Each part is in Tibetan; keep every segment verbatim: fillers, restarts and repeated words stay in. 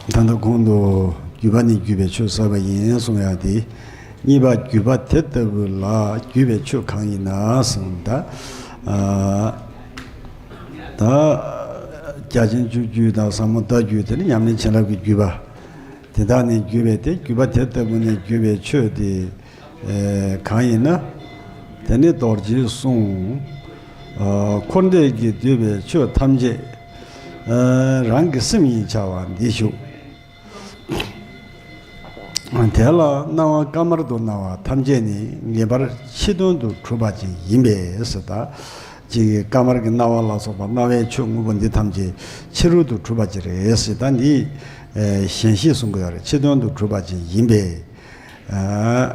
ད་ལྟ་གོང་དུ་བརྒྱུད་པ་ནི་བརྒྱུད་པའི་ཆོས་བསགས་པ་ཡིན་གསུང་ཡག་དེ། གཉིས་པ་བརྒྱུད་པ་དེ་ལྟ་བུ་ལ་བརྒྱུད་པའི་ཆོས་གང་ཡིན་ན་གསུངས་ད། ཨ། ད། རྒྱ་ཆེན་སྤྱོད་བརྒྱུད་དང་ཟབ་མོ་ལྟ་བརྒྱུད་དེ་ནི་ཉམས་ལེན་བྱིན་རླབས་ཀྱི་བརྒྱུད་པ། དེ་དག་ནས་བརྒྱུད་པའི་དེ་བརྒྱུད་པ་དེ་ལྟ་བུ་ནས་བརྒྱུད་པའི་ཆོས་དེ། ཨེ། གང་ཡིན་ན། དེ་ནི་རྡོ་རྗེའི་གསུང་། ཨ། འཁོར་འདས་ཀྱིས་བསྡུས་པའི་ཆོས་ཐམས་ཅད། ཨ། རང་གི་སེམས་ཉིད་བྱ་བ་འདི་ཞུ། དེ་ལ་སྣང་བ་དཀར་དམར་དུ་སྣང་བ་ཐམས་ཅད་ནི་ངེས་པར་ཕྱི་དོན་དུ་གྲུབ་པ་ཅིག་ཡིན་པས་ཟེར་ད། ཅིག་དཀར་དམར་གྱི་སྣང་བ་ལ་སོགས་པ་སྣང་བའི་ཆོས་དངོས་པོ་འདི་ཐམས་ཅད་ཕྱི་རོལ་དུ་གྲུབ་པ་ཅིག་རེད་ཟེར་ད་འདི། ཨེ། ཞེན་གཞིས་གསུང་གི་ཡོད་རེད། ཕྱི་དོན་དུ་གྲུབ་པ་ཅིག་ཡིན་པས། ཨ།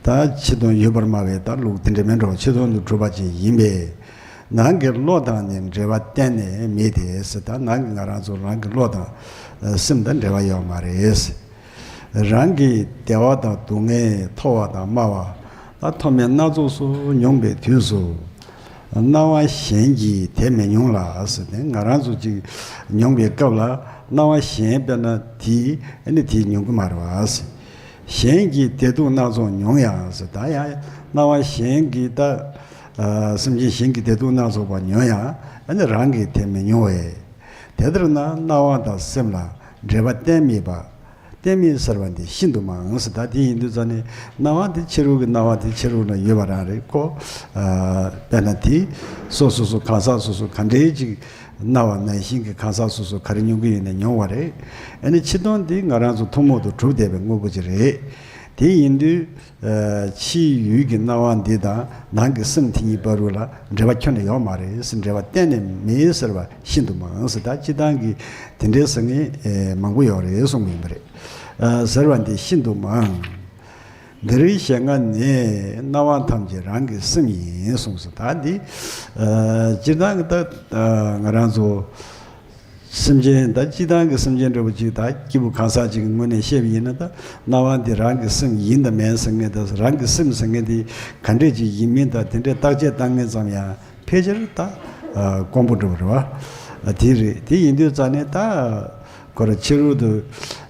ད་ཕྱི་དོན་ཡོད་པར་སྨྲ་བའི་ད་ལུགས་དེ་འདྲ་མིན་འགྲོ། ཕྱི་དོན་དུ་གྲུབ་པ་ཅིག་ཡིན་པས། ནང་གི་བློ་དང་ནི་འབྲེལ་བ་གཏན་ནས་མེད་དེ་ཟེར། ད་ནང་གི་ང་རང་ཚོ་རང་གི་བློ་དང་སེམས་དང་འབྲེལ་བ་ཡོད་མ་རེད། རང་གི་བདེ་བ་དང་སྡུག་བསྔལ་མཐོ་བ་དང་དམའ་བ་ད་མཐོ་དམན་སྣ་ཚོགས་སུ་མྱོང་པའི་དུས་སུ། སྣང་བ་གཞན་གྱིས་དེ་མི་མྱོང་ལ་ཟེར་ཏེ། ང་རང་ཚོ་ཅིག་མྱོང་པའི་སྐབས་ལ་སྣང་བ་གཞན་དཔེར་ན་དེས་ཨ་ནི་དེ་མྱོང་གི་མ་རེད་བ་ཟེར། གཞན་གྱིས་བདེ་སྡུག་སྣ་ཚོགས་མྱོང་ཡང་ཟེར། ད་ཡང་སྣང་བ་གཞན་གྱིས་ད། ཨ། སེམས་ཅན་གཞན་གྱིས་བདེ་སྡུག་སྣ་ཚོགས་པ་མྱོང་ཡང་ཨ་ནི་རང་གིས་དེ་མི་མྱོང་བས། དེ་ལྟར་ན་སྣང་བ་དང་སེམས་ལ་འབྲེལ་བ་གཏན་མེད་པ། གཏན་མེད་ཟེར་བ་འདི་ཤིན་ཏུ་མང་ཟེར། ད་དེ་ཡིན་དུས་ཙང་ནས་སྣང་བ་དེ་ཕྱི་རོལ་གྱི་སྣང་བ་དེ་ཕྱི་རོལ་ན་ཡོད་པ་རང་རེད་ཁོ། ཨ། དཔེར་ན་དེ་སོ་སོ་སོ་གང་ཟག་སོ་སོ་ག་འདྲའི་ཅིག་སྣང་བ་ནང་བཞིན་གྱི་གང་ཟག་སོ་སོ་ག་རེ་མྱོང་གི་ཡོད་ན་མྱོང་བ་རེད། ཨ་ནི་ཕྱི་དོན་དེ་ང་རང་ཚོ་ཐུན་མོང་དུ་གྲུབ་བསྡད་པའི་དངོས་པོ་ཅིག་རེད། དེ་ཡིན་དུས། ཨ། ཕྱིའི་ཡུལ་གྱི་སྣང་བ་འདི་དང་ནང་གི་སེམས་དེ་གཉིས་བར་དུ་ལ་འབྲེལ་བ་ཁྱོན་ནས་ཡོད་མ་རེད་ཟེར། འབྲེལ་བ་གཏན་ནས་མེད་ཟེར་བ་ཤིན་ཏུ་མང་ཟེར། ད་སྤྱིར་བཏང་གི་དེ་འདྲའི་ཟེར་མཁན་ཨེ་མང་པོ་ཡོད་རེད་གསུངས་པ་ཡིན་པ་རེད། ཨ། ཟེར་བ་འདི་ཤིན་ཏུ་མང་། འདིར་ཞེས་ང་ནི་སྣང་བ་ཐམས་ཅད་རང་གི་སེམས་ཡིན་གསུངས་སོ། ད་འདི། ཨ། སྤྱིར་བཏང་གི་ད་ང་རང་ཚོ་སེམས་ཅན་ད་སྤྱིར་བཏང་གི་སེམས་ཅན་འདྲ་བོ་ཅིག་ད་སྐྱེས་བུ་གང་ཟག་ཅིག་གི་ངོས་ནས་བཤད་པ་ཡིན་ན། ད་སྣང་བ་འདི་རང་གི་སེམས་ཡིན་དང་མེད་ཟེར་མཁན་དང་། རང་གི་སེམས་ཟེར་མཁན་དེ་ག་འདྲས་ཅིག་ཡིན་མིན་དང་དེ་འདྲས་བརྟག་དཔྱད་བཏང་མཁན་ཙམ་ཡང་ཕལ་ཆེར་ད་དཀོན་པོ་འདྲ་བོ་རེད་བ། དེ་རེད། དེ་ཡིན་དུས་ཙང་ནས་ད་ཁོ་ར་ཕྱི་རོལ་དུ་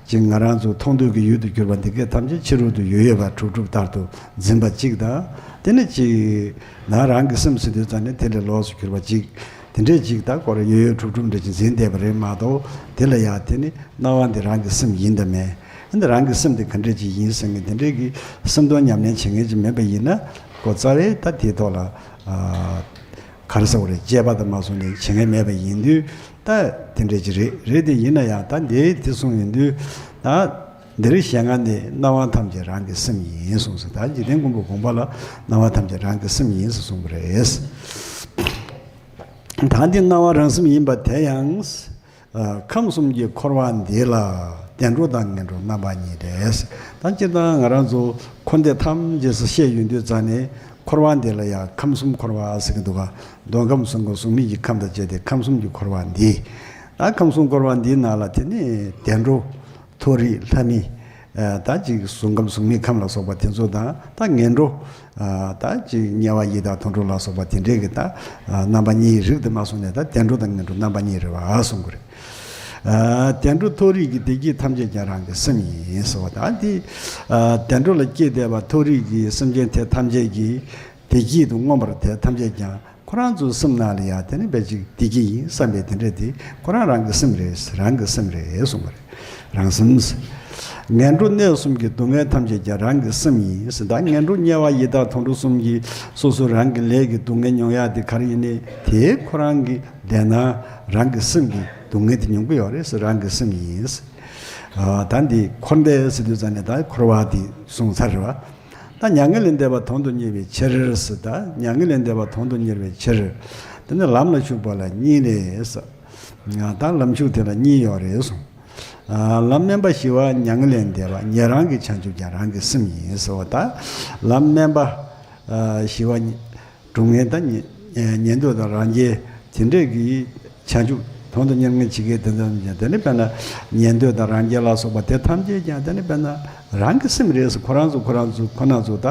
ཅིག་ང་རང་ཚོ་མཐོང་ཐོས་ཀྱི་ཡུལ་དུ་གྱུར་པ་འདི་གས་ཐམས་ཅད་ཕྱི་རོལ་དུ་ཡོད་ཡོད་པ་གྲུབ་གྲུབ་ལྟར་དུ་འཛིན་པ་གཅིག་དང་། དེ་ནས་ཅིག་ན་རང་གི་སེམས་ཟེར་དུས་ཙང་ནས་དེ་ལས་ལོགས་སུ་གྱུར་པ་གཅིག་དེ་འདྲས་ཅིག་ད་ཁོ་ར་ཡོད་ཡོད་གྲུབ་གྲུབ་འདྲ་ཅིག་འཛིན་བསྡད་པ་རེད་མ་གཏོགས། དེ་ལ་ཡང་དེ་ནི་སྣང་བ་འདི་རང་གི་སེམས་ཡིན་དང་མེད། འདི་རང་གི་སེམས་དེ་ག་འདྲས་ཅིག་ཡིན་ཟེར་མཁན་དེ་འདྲས་ཀྱི་སེམས་དོན་ཉམས་ལེན་བྱེད་མཁན་ཅིག་མེད་པ་ཡིན་ན། ཁོ་རྩ་བའི་ད་དེའི་ཐོག་ལ། ཨ། ག་རེ་ཟེར་དགོས་རེད། དཔྱད་པ་དང་མ་སོང་ནས་བྱེད་མཁན་མེད་པ་ཡིན་དུས། ད་དེ་འདྲས་ཅིག་རེད། རེད་དེ་ཡིན་ན་ཡང་ད་འདི་དེ་གསུངས་ཡིན་དུས། ད་འདིར་ཞེས་ང་ནི་སྣང་བ་ཐམས་ཅད་རང་གི་སེམས་ཡིན་གསུངས་སོ། ད་འཇིག་རྟེན་མགོན་པོ་དགོངས་པ་ལ་སྣང་བ་ཐམས་ཅད་རང་གི་སེམས་ཡིན་ཟེར་གསུངས་པ་རེད། ད་འདི་སྣང་བ་རང་སེམས་ཡིན་པ་དེ་ཡང་། ཨ། ཁམས་གསུམ་གྱི་འཁོར་བ་འདི་ལ་བདེ་འགྲོ་དང་ངན་འགྲོ་རྣམ་པ་གཉིས་རེད། ད་སྤྱིར་བཏང་ང་རང་ཚོ་འཁོར་འདས་ཐམས་ཅད་ཟེར་བཤད་ཡོང་དུས་ཙང་ནས་འཁོར་བ་འདི་ལ་ཡང་ཁམས་གསུམ་འཁོར་བ་ཟེར་གྱི་འདུག་ག་འདོད་ཁམས་གསུམ་ཁམས་གཟུགས་མེད་ཀྱི་ཁམས་དང་བཅས་ཏེ་ཁམས་གསུམ་གྱི་འཁོར་བ་འདི། ད་ཁམས་གསུམ་འཁོར་བ་འདིའི་ནང་ལ་དེ་ནས་བདེ་འགྲོ། མཐོ་རིས་ལྷ་མི། ཨ། ད་ཅིག་གཟུགས་ཁམས་གཟུགས་མེད་ཁམས་ལ་སོགས་པ་དེ་ཚོ་དང་། ད་ངན་འགྲོ། ཨ། ད་ཅིག་དམྱལ་བ་ཡི་དྭགས་དུད་འགྲོ་ལ་སོགས་པ་དེ་འདྲའི་གི་ད། ཨ། རྣམ་པ་གཉིས་རིགས་དུ་མ་སོང་ནས་ད་བདེ་འགྲོ་དང་ངན་འགྲོ་རྣམ་པ་གཉིས་རེད་བ་གསུང་གི་རེད། ཨ། བདེ་འགྲོ་མཐོ་རིས་ཀྱི་བདེ་སྐྱིད་ཐམས་ཅད་ཀྱང་རང་གི་སེམས་ཡིན་ཟེར་བ་དང་། དེ། ཨ། བདེ་འགྲོ་ལ་སྐྱེས་བསྡད་པ་མཐོ་རིས་ཀྱི་སེམས་ཅན་དེ་ཐམས་ཅད་ཀྱི་བདེ་སྐྱིད་དུ་མངོན་པར་དེ་ཐམས་ཅད་ཀྱང་། ཁོ་རང་ཚོའི་སེམས་ནང་ལ་ཡང་དེ་ནི་དཔེ་ཅིག་བདེ་སྐྱིད་ཡིན་བསམ་པའི་དེ་འདྲ་དེ་ཁོ་རང་རང་གི་སེམས་རེད། རང་གི་སེམས་རེད་གསུངས་པ་རེད། རང་སེམས། ངན་འགྲོ་གནས་གསུམ་གྱི་སྡུག་བསྔལ་ཐམས་ཅད་ཀྱང་རང་གི་སེམས་ཡིན་ཟེར། ད་ངན་འགྲོ་དམྱལ་བ་ཡི་དྭགས་དུད་འགྲོ་གསུམ་གྱི་སོ་སོ་རང་གི་ལས་ཀྱི་སྡུག་བསྔལ་མྱོང་ཡག་དེ་ག་རེ་ཡིན་ནའི་དེ་ཁོ་རང་གི་བདེ་སྣང་རང་གི་སེམས་ཀྱི་སྡུག་བསྔལ་དེ་མྱོང་གི་ཡོད་རེད་ཟེར། རང་གི་སེམས་ཡིན་ཟེར། ཨ། ད་འདི་འཁོར་འདས་ཟེར་དུས་ཙང་ནས་ད་འཁོར་བ་དེ་གསུངས་ཚར་རེད་བ། ད་མྱ་ངན་ལས་འདས་པ་དོན་དུ་གཉེར་བའི་ཕྱིར་ཟེར། ད་མྱ་ངན་ལས་འདས་པ་དོན་དུ་གཉེར་བའི་ཕྱིར། དེ་ནི་ལམ་ལ་ཞུགས་པ་ལ་གཉིས་ལས་ཟེར། ད་ལམ་ཞུགས་དེ་ལ་གཉིས་ཡོད་རེད་གསུངས། ཨ། ལམ་དམན་པ་ཞི་བ་མྱ་ངན་ལས་འདས་པ། ཉན་རང་གི་བྱང་ཆུབ་ཀྱང་རང་གི་སེམས་ཡིན་ཟེར་བ། ད་ལམ་དམན་པ། ཨ། ཞི་བ། སྡུག་བསྔལ་དང་ཉེ་ཉེ་འདོད་དང་རང་རྒྱལ་དེ་འདྲས་ཀྱི་བྱང་ཆུབ་དོན་དུ་གཉེར་མཁན་བྱེད་མཁན་དེ་ཚོ་ཀྱང་དེ་ནི་དཔེར་ན་ཉེ་འདོད་དང་རང་རྒྱལ་ལ་སོགས་པ་དེ་ཐམས་ཅད་ཀྱང་དེ་ནི་དཔེར་ན་རང་གི་སེམས་རེད་ཟེར། ཁོ་རང་ཚོ་ཁོ་རང་ཚོ་ཁོ་ན་ཚོ་ད་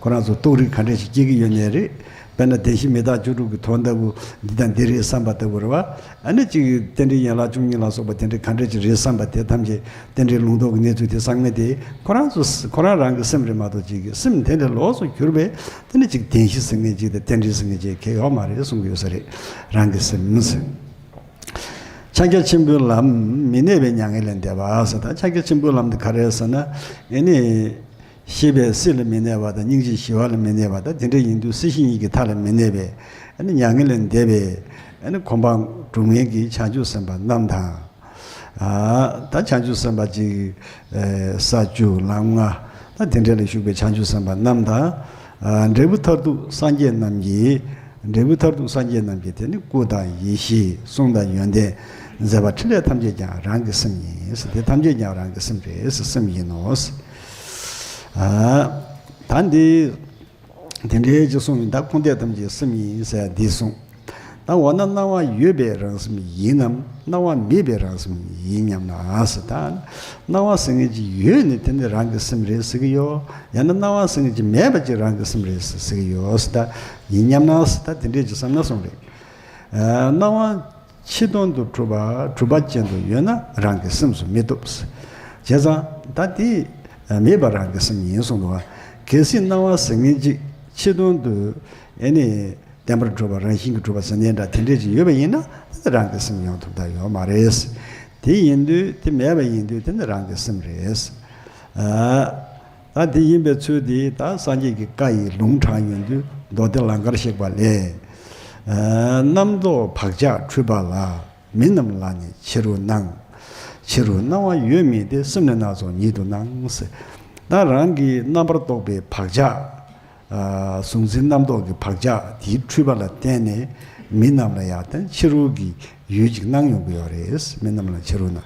ཁོ་རང་ཚོ་རྟོགས་རིགས་ག་འདྲས་ཞིག་སྐྱེ་གི་ཡོད་ནའི་རེད། དཔེར་ན་བདེན་བཞི་མི་རྟག་བཅུ་དྲུག་གི་དོན་ལྟ་བུ་འདི་དང་འདི་རེད་བསམ་པ་ལྟ་བུ་རེད་བ། ཨ་ནི་གཅིག་རྟེན་འབྲེལ་ཡན་ལག་བཅུ་གཉིས་ལ་སོགས་པ་དེ་འདྲའི་ག་འདྲ་ཅིག་རེད་བསམ་པ་དེ་ཐམས་ཅད་རྟེན་འབྲེལ་ལུང་རྟོགས་ཀྱི་གནས་ཚུལ་དེ་ཚང་མ་དེ་ཁོ་རང་ཚོ་ཁོ་རང་རང་གི་སེམས་རེད་མ་གཏོགས་ཅིག་གི་སེམས་དེ་འདྲ་ལོགས་སུ་གྱུར་པའི་དེ་ནི་ཅིག་བདེན་བཞི་ཟེར་མཁན་ཅིག་དང་རྟེན་འབྲེལ་ཟེར་མཁན་ཅིག་གང་ཡང་ཡོད་མ་རེད་གསུང་གི་ཡོད་ས་རེད། རང་གི་སེམས་ཟེར། ཕྱག་རྒྱ་ཆེན་པོའི་ལམ་མི་གནས་པའི་མྱ་ངན་ལས་འདས་པ་ཟེར། ད་ཕྱག་རྒྱ་ཆེན་པོའི་ལམ་དེ་ག་རེ་ཟེར་ན། ཨེ་ནི། ཤེས་པས་སྲིད་ལ་མི་གནས་པ་དང་སྙིང་རྗེས་ཞི་བ་ལ་མི་གནས་པ་དང་དེ་འདྲ་ཡིན་དུས་སྲིད་ཞི་གཉིས་ཀྱི་མཐའ་ལ་མི་གནས་པའི་ཨེ་ནི་མྱ་ངན་ལས་འདས་པའི་ཨེ་ནི་གོ་འཕང་སྒྲུབ་མཁན་གྱི་བྱང་ཆུབ་སེམས་དཔའ་རྣམས་དང་། ཨ་ད་བྱང་ཆུབ་སེམས་དཔའ་གཅིག་ས་བཅུ་ལམ་ལྔ་ད་དེ་འདྲ་ལ་བཞུགས་པའི་བྱང་ཆུབ་སེམས་དཔའ་རྣམས་དང་། ཨ་འབྲས་བུ་མཐར་ཐུག་སངས་རྒྱས་རྣམས་ཀྱི། འབྲས་བུ་མཐར་ཐུག་སངས་རྒྱས་རྣམས་ཀྱི་དེ་ནི་སྐུ་དང་ཡེ་ཤེས་གསུང་དང་ཡོན་ཏན་མཛད་པ་ཕྲིན་ལས་ཐམས་ཅད་ཀྱང་རང་གི་སེམས་ཡིན་ཟེར། དེ་ཐམས་ཅད་ཀྱང་རང་གི་སེམས་རེད་ཟེར། སེམས་ཡིན་ནོ་ཟེར། ཨ་ད་འདི་དེ་འདྲའི་ཅིག་གསུངས་ཡིན། ད་ཁུངས་དེ་ཐམས་ཅད་སེམས་ཡིན་ཟེར་འདི་གསུངས། ད་འོ་ན་སྣང་བ་ཡོད་པའི་རང་སེམས་ཡིན་ནམ་སྣང་བ་མེད་པའི་རང་སེམས་ཡིན་སྙམ་ན་ཟེར། ད་སྣང་བ་ཟེར་མཁན་ཅིག་ཡོད་ནས་དེ་ནི་རང་གི་སེམས་རེད་ཟེར་གི་ཡོད། ཡང་ན་སྣང་བ་ཟེར་མཁན་ཅིག་མེད་པ་ཅིག་རང་གི་སེམས་རེད་ཟེར་གི་ཡོད་ཟེར། ད་ཡིན་སྙམ་ན་ཟེར། ད་དེ་འདྲས་ཅིག་བསམ་ན་སོང་རེད། ཨ་སྣང་བ་ཕྱི་དོན་དུ་གྲུབ་པ་གྲུབ་པ་ཅན་དུ་ཡོད་ན་རང་གི་སེམས་སུ་མི་བཏུབ་ཟེར། བྱས་ཙང་ད་དེ་མེད་པ་རང་གི་སེམས་ཡིན་གསུངས་འདུག་བ། གལ་སྲིད་སྣང་བ་ཟེར་མཁན་ཅིག་ཕྱི་དོན་དུ་ཨེ་ནི། བརྟན་པར་གྲུབ་པ་རང་བཞིན་གྱིས་གྲུབ་པ་ཟེར་ནའི་འདྲ་དེ་འདྲས་ཅིག་ཡོད་པ་ཡིན་ན་དེ་རང་གི་སེམས་ཡོང་ཐུབ་ད་ཡོད་མ་རེད། དེ་ཡིན་དུས་དེ་མེད་པ་ཡིན་དུས་དེ་ནི་རང་གི་སེམས་རེད། ཨ་ད་དེ་ཡིན་པའི་ཚུལ་དེ་ད་སངས་རྒྱས་ཀྱི་བཀའ་ཡི་ལུང་དྲངས་ཡོང་དུས་མདོ་སྡེ་ལང་ཀར་གཤེགས་པ་ལས། ཨ་རྣམ་རྟོག་བག་ཆགས་འཁྲུལ་པ་ལ། མི་རྣམས་ལ་ནི་ཕྱི་རུ་སྣང་། ཕྱི་རུ་སྣང་བ་ཡོད་མིན་ཏེ། སེམས་ནི་སྣ་ཚོགས་ཉིད་དུ་སྣང་། ད་རང་གི་རྣམ་པར་རྟོག་པའི་བག་ཆགས། ཨ་གཟུང་འཛིན་རྣམ་རྟོག་གི་བག་ཆགས་དེའི་འཁྲུལ་པ་ལ་བརྟེན་ནས་མི་རྣམས་ལ་ཡང་དེ་ཕྱི་རོལ་གྱི་ཡུལ་ཅིག་སྣང་ཡོང་གི་ཡོད་རེད། མི་རྣམས་ལ་ཕྱི་རོལ་ན།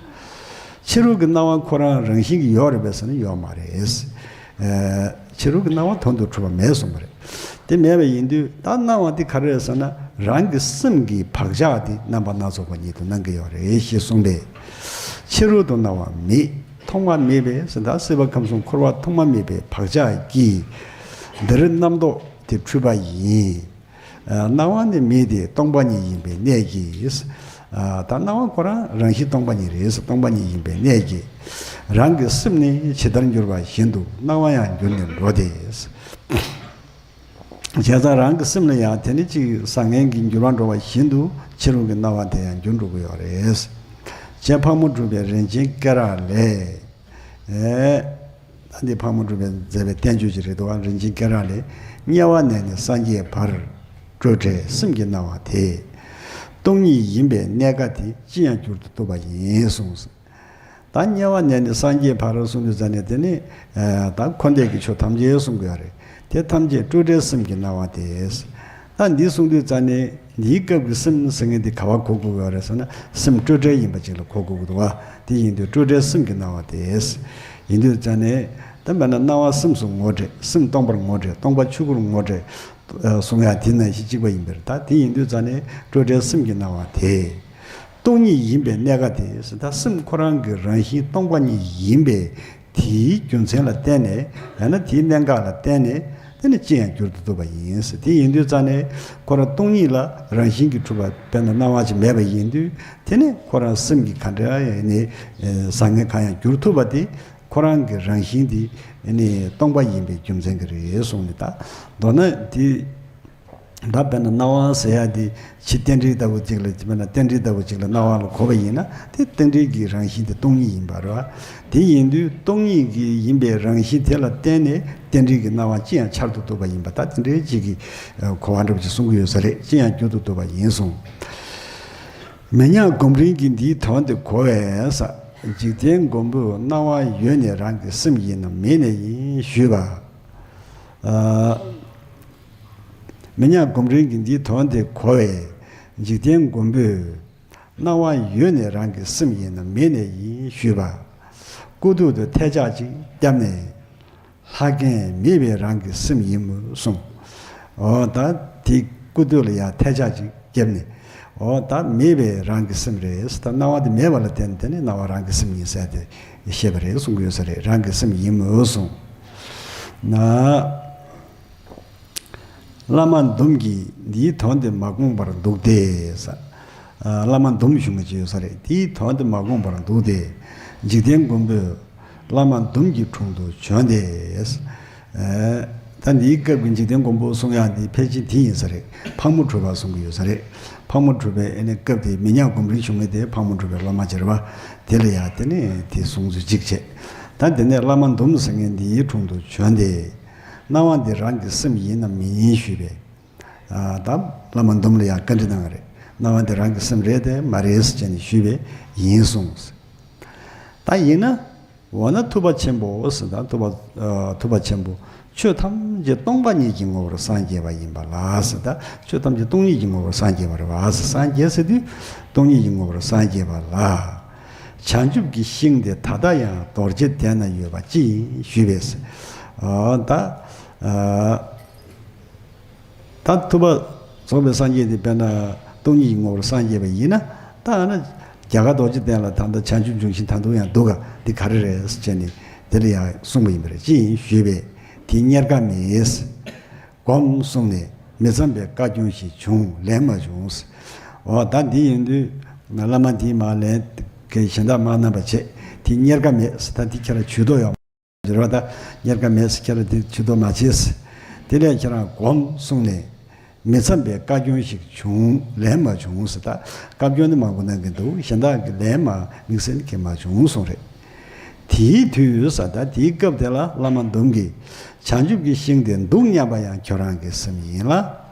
ཕྱི་རོལ་གྱི་སྣང་བ་ཁོ་རང་རང་བཞིན་གྱིས་ཡོད་རེད་པས་ཟེར་ན་ཡོད་མ་རེད། ཨ་ཕྱི་རོལ་གྱི་སྣང་བ་དོན་དུ་གྲུབ་པ་མེད་གསུངས་པ་རེད། དེ་མེད་པ་ཡིན་དུས་ད་སྣང་བ་དེ་ག་རེ་རེད་ཟེར་ན་རང་གི་སེམས་ཀྱི་བག་ཆགས་དེ་རྣམ་པ་སྣ་ཚོགས་པ་ཉིད་དུ་སྣང་གི་ཡོད་རེད་ཞེས་གསུངས་པས། ཕྱི་རོལ་དུ་སྣང་བ་མེད། མཐོང་བ་མེད་པས་ཟེར། ད་སྲིད་པ་ཁམས་གསུམ་འཁོར་བ་མཐོང་བ་མེད་པའི་བག་ཆགས་ཀྱིས་འདིར་རྣམ་རྟོག་དེ་འཁྲུལ་པ་ཡིན། ཨ་སྣང་བ་ནི་མེད་དེ་སྟོང་པ་ཉིད་ཡིན་པའི་གནད་ཀྱིས། ཨ་ད་སྣང་བ་ཁོ་རང་རང་བཞིན་སྟོང་པ་ཉིད་རེད་ཟེར། སྟོང་པ་ཉིད་ཡིན་པའི་གནད་ཀྱིས། རང་གི་སེམས་ནི་ཇི་ལྟར་འགྱུར་བ་བཞིན་དུ་སྣང་བ་ཡང་འགྱུར་ནས་འགྲོ་སྟེ། བྱས་ཙང་རང་གི་སེམས་ལ་ཡང་དེ་ནི་གཅིག་བཟང་ངན་གྱི་འགྱུར་བ་འགྲོ་བ་བཞིན་དུ་ཕྱི་རོལ་གྱི་སྣང་བ་དེ་ཡང་འགྱུར་འགྲོ་གི་ཡོད་རེད། རྗེ་ཕག་མོ་གྲུ་པའི་རིན་ཆེན་སྐེ་རགས་ལས། ཨེ། ད་འདི་ཕག་མོ་གྲུ་པས་མཛད་པའི་བསྟན་བཅོས་ཅིག་རེད་འདུག་བ། རིན་ཆེན་སྐེ་རགས་ལས། དམྱལ་བ་ནས་ནི་སངས་རྒྱས་བར། སྤྲོས་བྲལ་སེམས་ཀྱི་སྣང་བ་དེ། སྟོང་ཉིད་ཡིན་པའི་གནད་ཀ་དེ་ཅི་ཡང་བསྒྱུར་དུ་བཏུབ་པ་ཡིན་གསུངས། ད་དམྱལ་བ་ནས་ནི་སངས་རྒྱས་བར་གསུངས་དུས་ཙ་ནས་དེ་ནི་ད་འཁོར་འདས་ཀྱི་ཆོས་ཐམས་ཅད་གསུང་གི་ཡོད་རེད། དེ་ཐམས་ཅད་སྤྲོས་བྲལ་སེམས་ཀྱི་སྣང་བ་དེ། ད་འདི་གསུང་དུས་ཙ་ནས་འདིའི་སྐབས་ཀྱི་སེམས་ཟེར་མཁན་དེ་ག་བ་གོ་དགོས་ཀྱི་ཡོད་རེད་ཟེར་ན་སེམས་སྤྲོས་བྲལ་ཡིན་པ་ཅིག་ལ་གོ་དགོས་ཀྱི་འདུག་བ། དེ་ཡིན་དུས་སྤྲོས་བྲལ་སེམས་ཀྱི་སྣང་བ་དེ། ཡིན་དུས་ཙ་ནས་ད་དཔེར་ན་སྣང་བ་སེམས་སུ་ངོ་སྤྲད། སེམས་སྟོང་པར་ངོ་སྤྲད། སྟོང་པ་ཆོས་སྐུར་ངོ་སྤྲད། གསུང་ཡ་དེ་ནང་བཞིན་གཅིག་པ་ཡིན་པས། ད་དེ་ཡིན་དུས་ཙ་ནས་སྤྲོས་བྲལ་སེམས་ཀྱི་སྣང་བ་དེ། སྟོང་ཉིད་ཡིན་པའི་གནད་ཀ་དེ། ད་སེམས་ཁོ་རང་གི་རང་བཞིན་སྟོང་པ་ཉིད་ཡིན་པས། དེའི་རྒྱུ་མཚན་ལ་བརྟེན་ནས། ཡང་ན་དེའི་གནད་འགག་ལ་བརྟེན་ནས། དེ་ནི་ཅི་ཡང་བསྒྱུར་དུ་བཏུབ་པ་ཡིན་ཟེར། དེ་ཡིན་དུས་ཙ་ནས་ཁོ་རང་སྟོང་ཉིད་ལ་རང་བཞིན་གྱིས་གྲུབ་པ་དཔེར་ན་སྣང་བ་ཅིག་མེད་པ་ཡིན་དུས། དེ་ནི་ཁོ་རང་སེམས་ཀྱིས་ག་འདྲ་ཡིན་ནའི་བཟང་ངན་གང་ཡང་བསྒྱུར་ཐུབ་པ་དེ་ཁོ་རང་གི་རང་བཞིན་དེ་ནི་སྟོང་པ་ཡིན་པའི་རྒྱུ་མཚན་གྱིས་རེད་གསུངས་ནས། ད་མདོར་ན་དེ། ད་དཔེར་ན་སྣང་བ་ཟེར་ཡ་དེ་ཕྱི་རྟེན་འབྲེལ་ལྟ་བུ་ཅིག་ལ། དཔེར་ན་རྟེན་འབྲེལ་ལྟ་བུ་ཅིག་ལ་སྣང་བ་ལ་གོ་བ་ཡིན་ན་དེ་རྟེན་འབྲེལ་གྱི་རང་བཞིན་དེ་སྟོང་ཉིད་ཡིན་པ་རེད་བ། དེ་ཡིན་དུས་སྟོང་ཉིད་ཀྱི་ཡིན་པའི་རང་བཞིན་དེ་ལ་བརྟེན་ནས་རྟེན་འབྲེལ་གྱི་སྣང་བ་ཅི་ཡང་འཆར་དུ་བཏུབ་པ་ཡིན་པ། ད་དེ་འདྲའི་ཅིག་གི་གོ་བ་འདྲ་བོ་ཅིག་གསུང་གི་ཡོད་ས་རེད། ཅི་ཡང་བསྒྱུར་དུ་བཏུབ་པ་ཡིན་གསུངས། མི་ཉག་སྒོམ་རིང་གིས་འདིའི་དོན་དེ་གོ་བས། འཇིག་རྟེན་མགོན་པོས་སྣང་བ་ཡོད་ནས་རང་གི་སེམས་ཡིན་ནམ་མེད་ནས་ཡིན་ཞུས་པ། ཨ། མི་ཉག་སྒོམ་རིང་གིས་འདིའི་དོན་དེ་གོ་བས། འཇིག་རྟེན་མགོན་པོས་སྣང་བ་ཡོད་ནས་རང་གི་སེམས་ཡིན་ནམ་མེད་ནས་ཡིན་ཞུས་པ། སྐུ་ཐུག་ཏུ་ཐལ་ལྕག་ཅིག་བརྒྱབ་ནས། ལྷ་རྒན་མེད་པའི་རང་གི་སེམས་ཡིན་མོད་གསུངས། འོ་ད་དེ་སྐུ་ཐུག་ལ་ཡང་ཐལ་ལྕག་ཅིག་བརྒྱབ་ནས། འོ་ད་མེད་པའི་རང་གི་སེམས་རེད། ད་སྣང་བ་དེ་མེད་པ་ལ་བརྟེན་ནས་དེ་ནི་སྣང་བ་རང་གི་སེམས་ཡིན་ཟེར་ཏེ་བཤད་པ་རེད་གསུང་གི་ཡོད་ས་རེད། རང་གི་སེམས་ཡིན་མོད་གསུངས། ན། བླ་མ་འདུམ་གྱིས་འདིའི་དོན་དེ་མ་དགོངས་པར་འདུག་སྟེ། ས། ཨ། བླ་མ་འདུམ་ཞུ་མཁན་ཅིག་ཡོད་ས་རེད། དེའི་དོན་དེ་མ་དགོངས་པར་འདུག་སྟེ། འཇིག་རྟེན་མགོན་པོས་བླ་མ་འདུམ་གྱི་དྲུང་དུ་བྱོན་ཏེ། ཨ། ད་འདིའི་སྐབས་ཀྱི་འཇིག་རྟེན་མགོན་པོ་གསུང་ཡག་འདི་ཕལ་ཆེར་དེ་ཡིན་ས་རེད། ཕག་མོ་གྲུ་པ་གསུང་གི་ཡོད་ས་རེད། ཕག་མོ་གྲུ་པས་ཨེ་ནི་སྐབས་དེའི་མི་ཉག་སྒོམ་རིན་ཞུ་མཁན་དེ་ཕག་མོ་གྲུ་པའི་སློབ་མ་ཅིག་རེད་པ། དེ་ལ་ཡ་དེ་ནས་དེ་གསུང་ཚུལ་གཅིག་བྱས། ད་དེ་ནས་བླ་མ་འདུམ་ཟེར་མཁན་འདིའི་དྲུང་དུ་བྱོན་ཏེ། སྣང་བ་འདི་རང་གི་སེམས་ཡིན་ནམ་མིན་ཞུས་པས། ཨ། ད་བླ་མ་འདུམ་ལ་ཡང་བཀའ་འདྲི་གནང་བ་རེད། སྣང་བ་འདི་རང་གི་སེམས་རེད་དེ་མ་རེད་ཟེར་བྱས་ནས་ཞུས་པས་ཡིན་གསུངས། ད་ཡིན་ན། འོ་ན་ཐུབ་པ་ཆེན་པོ་ཟེར། ད་ཐུབ་པ། ཨ། ཐུབ་པ་ཆེན་པོ། ཆོས་ཐམས་ཅད་སྟོང་པ་ཉིད་ཀྱི་ངོ་བོར་སངས་རྒྱས་པ་ཡིན་པ་ལ་ཟེར། ད་ཆོས་ཐམས་ཅད་སྟོང་ཉིད་ཀྱི་ངོ་བོར་སངས་རྒྱས་པ་རེད་པ་ཟེར། སངས་རྒྱས་ཟེར་དུས་སྟོང་ཉིད་ཀྱི་ངོ་བོར་སངས་རྒྱས་པ་ལ། བྱང་ཆུབ་ཀྱི་ཤིང་དེ་ད་ལྟ་ཡང་རྡོ་རྗེ་གདན་ན་ཡོད་པ་ཅི་ཡིན་ཞུས་པས། ཨ། ད། ཨ། ད་ཐུབ་པ་རྫོགས་པའི་སངས་རྒྱས་དེ་དཔེར་ན་སྟོང་ཉིད་ཀྱི་ངོ་བོར་སངས་རྒྱས་པ་ཡིན་ན། ད་ཨ་ན་རྒྱ་གར་རྡོ་རྗེ་གདན་ལ་ད་ལྟ་བྱང་ཆུབ་འབྱུང་ཞིང་ད་དུང་ཡང་འདུག་ག་འདི་ག་རེ་རེད་ཟེར་བྱས་ནས་དེ་ལ་ཡང་གསུངས་པ་ཡིན་པ་རེད། ཅི་ཡིན་ཞུས་པས། དེ་རྙེད་དཀའ་མེད། སྒོམ་གསུངས་ནས་མི་འཚམས་པའི་བཀའ་བཀྱོན་ཞིག་བྱུང་། ལན་མ་བྱུང་། འོ་ད་འདི་ཡིན་དུས་བླ་མ་འདིས་མར་ལན་གྱི་གཞན་དག་མར་གནང་བ་བྱས། དེ་རྙེད་དཀའ་མེད་ཟེར། ད་འདི་ཁྱེད་རང་ཇུས་གཏོགས་ཡོད། རེད་པ། ད་རྙེད་དཀའ་མེད་ཟེར། ཁྱེད་རང་དེ་ཇུས་གཏོགས་མ་བྱེད་ཟེར། དེ་ལས་ཁྱེད་རང་སྒོམ་གསུངས་ནས་མི་འཚམས་པའི་བཀའ་བཀྱོན་ཞིག་བྱུང་། ལན་མ་བྱུང་ཟེར། ད་བཀའ་བཀྱོན་ནི་མང་པོ་གནང་གི་འདུག་གཞན་དག་གི་ལན་མ་དམིགས་བསལ་གྱི་མ་བྱུང་གསུངས་རེད། དེའི་དུས་ཟེར། ད་དེའི་སྐབས་དེ་ལ་བླ་མ་འདུམ་གྱིས་བྱང་ཆུབ་ཀྱི་ཤིང་དེ་འདུག་སྙམ་པ་ཡང་ཁྱོད་རང་གི་སེམས་ཡིན་ལ།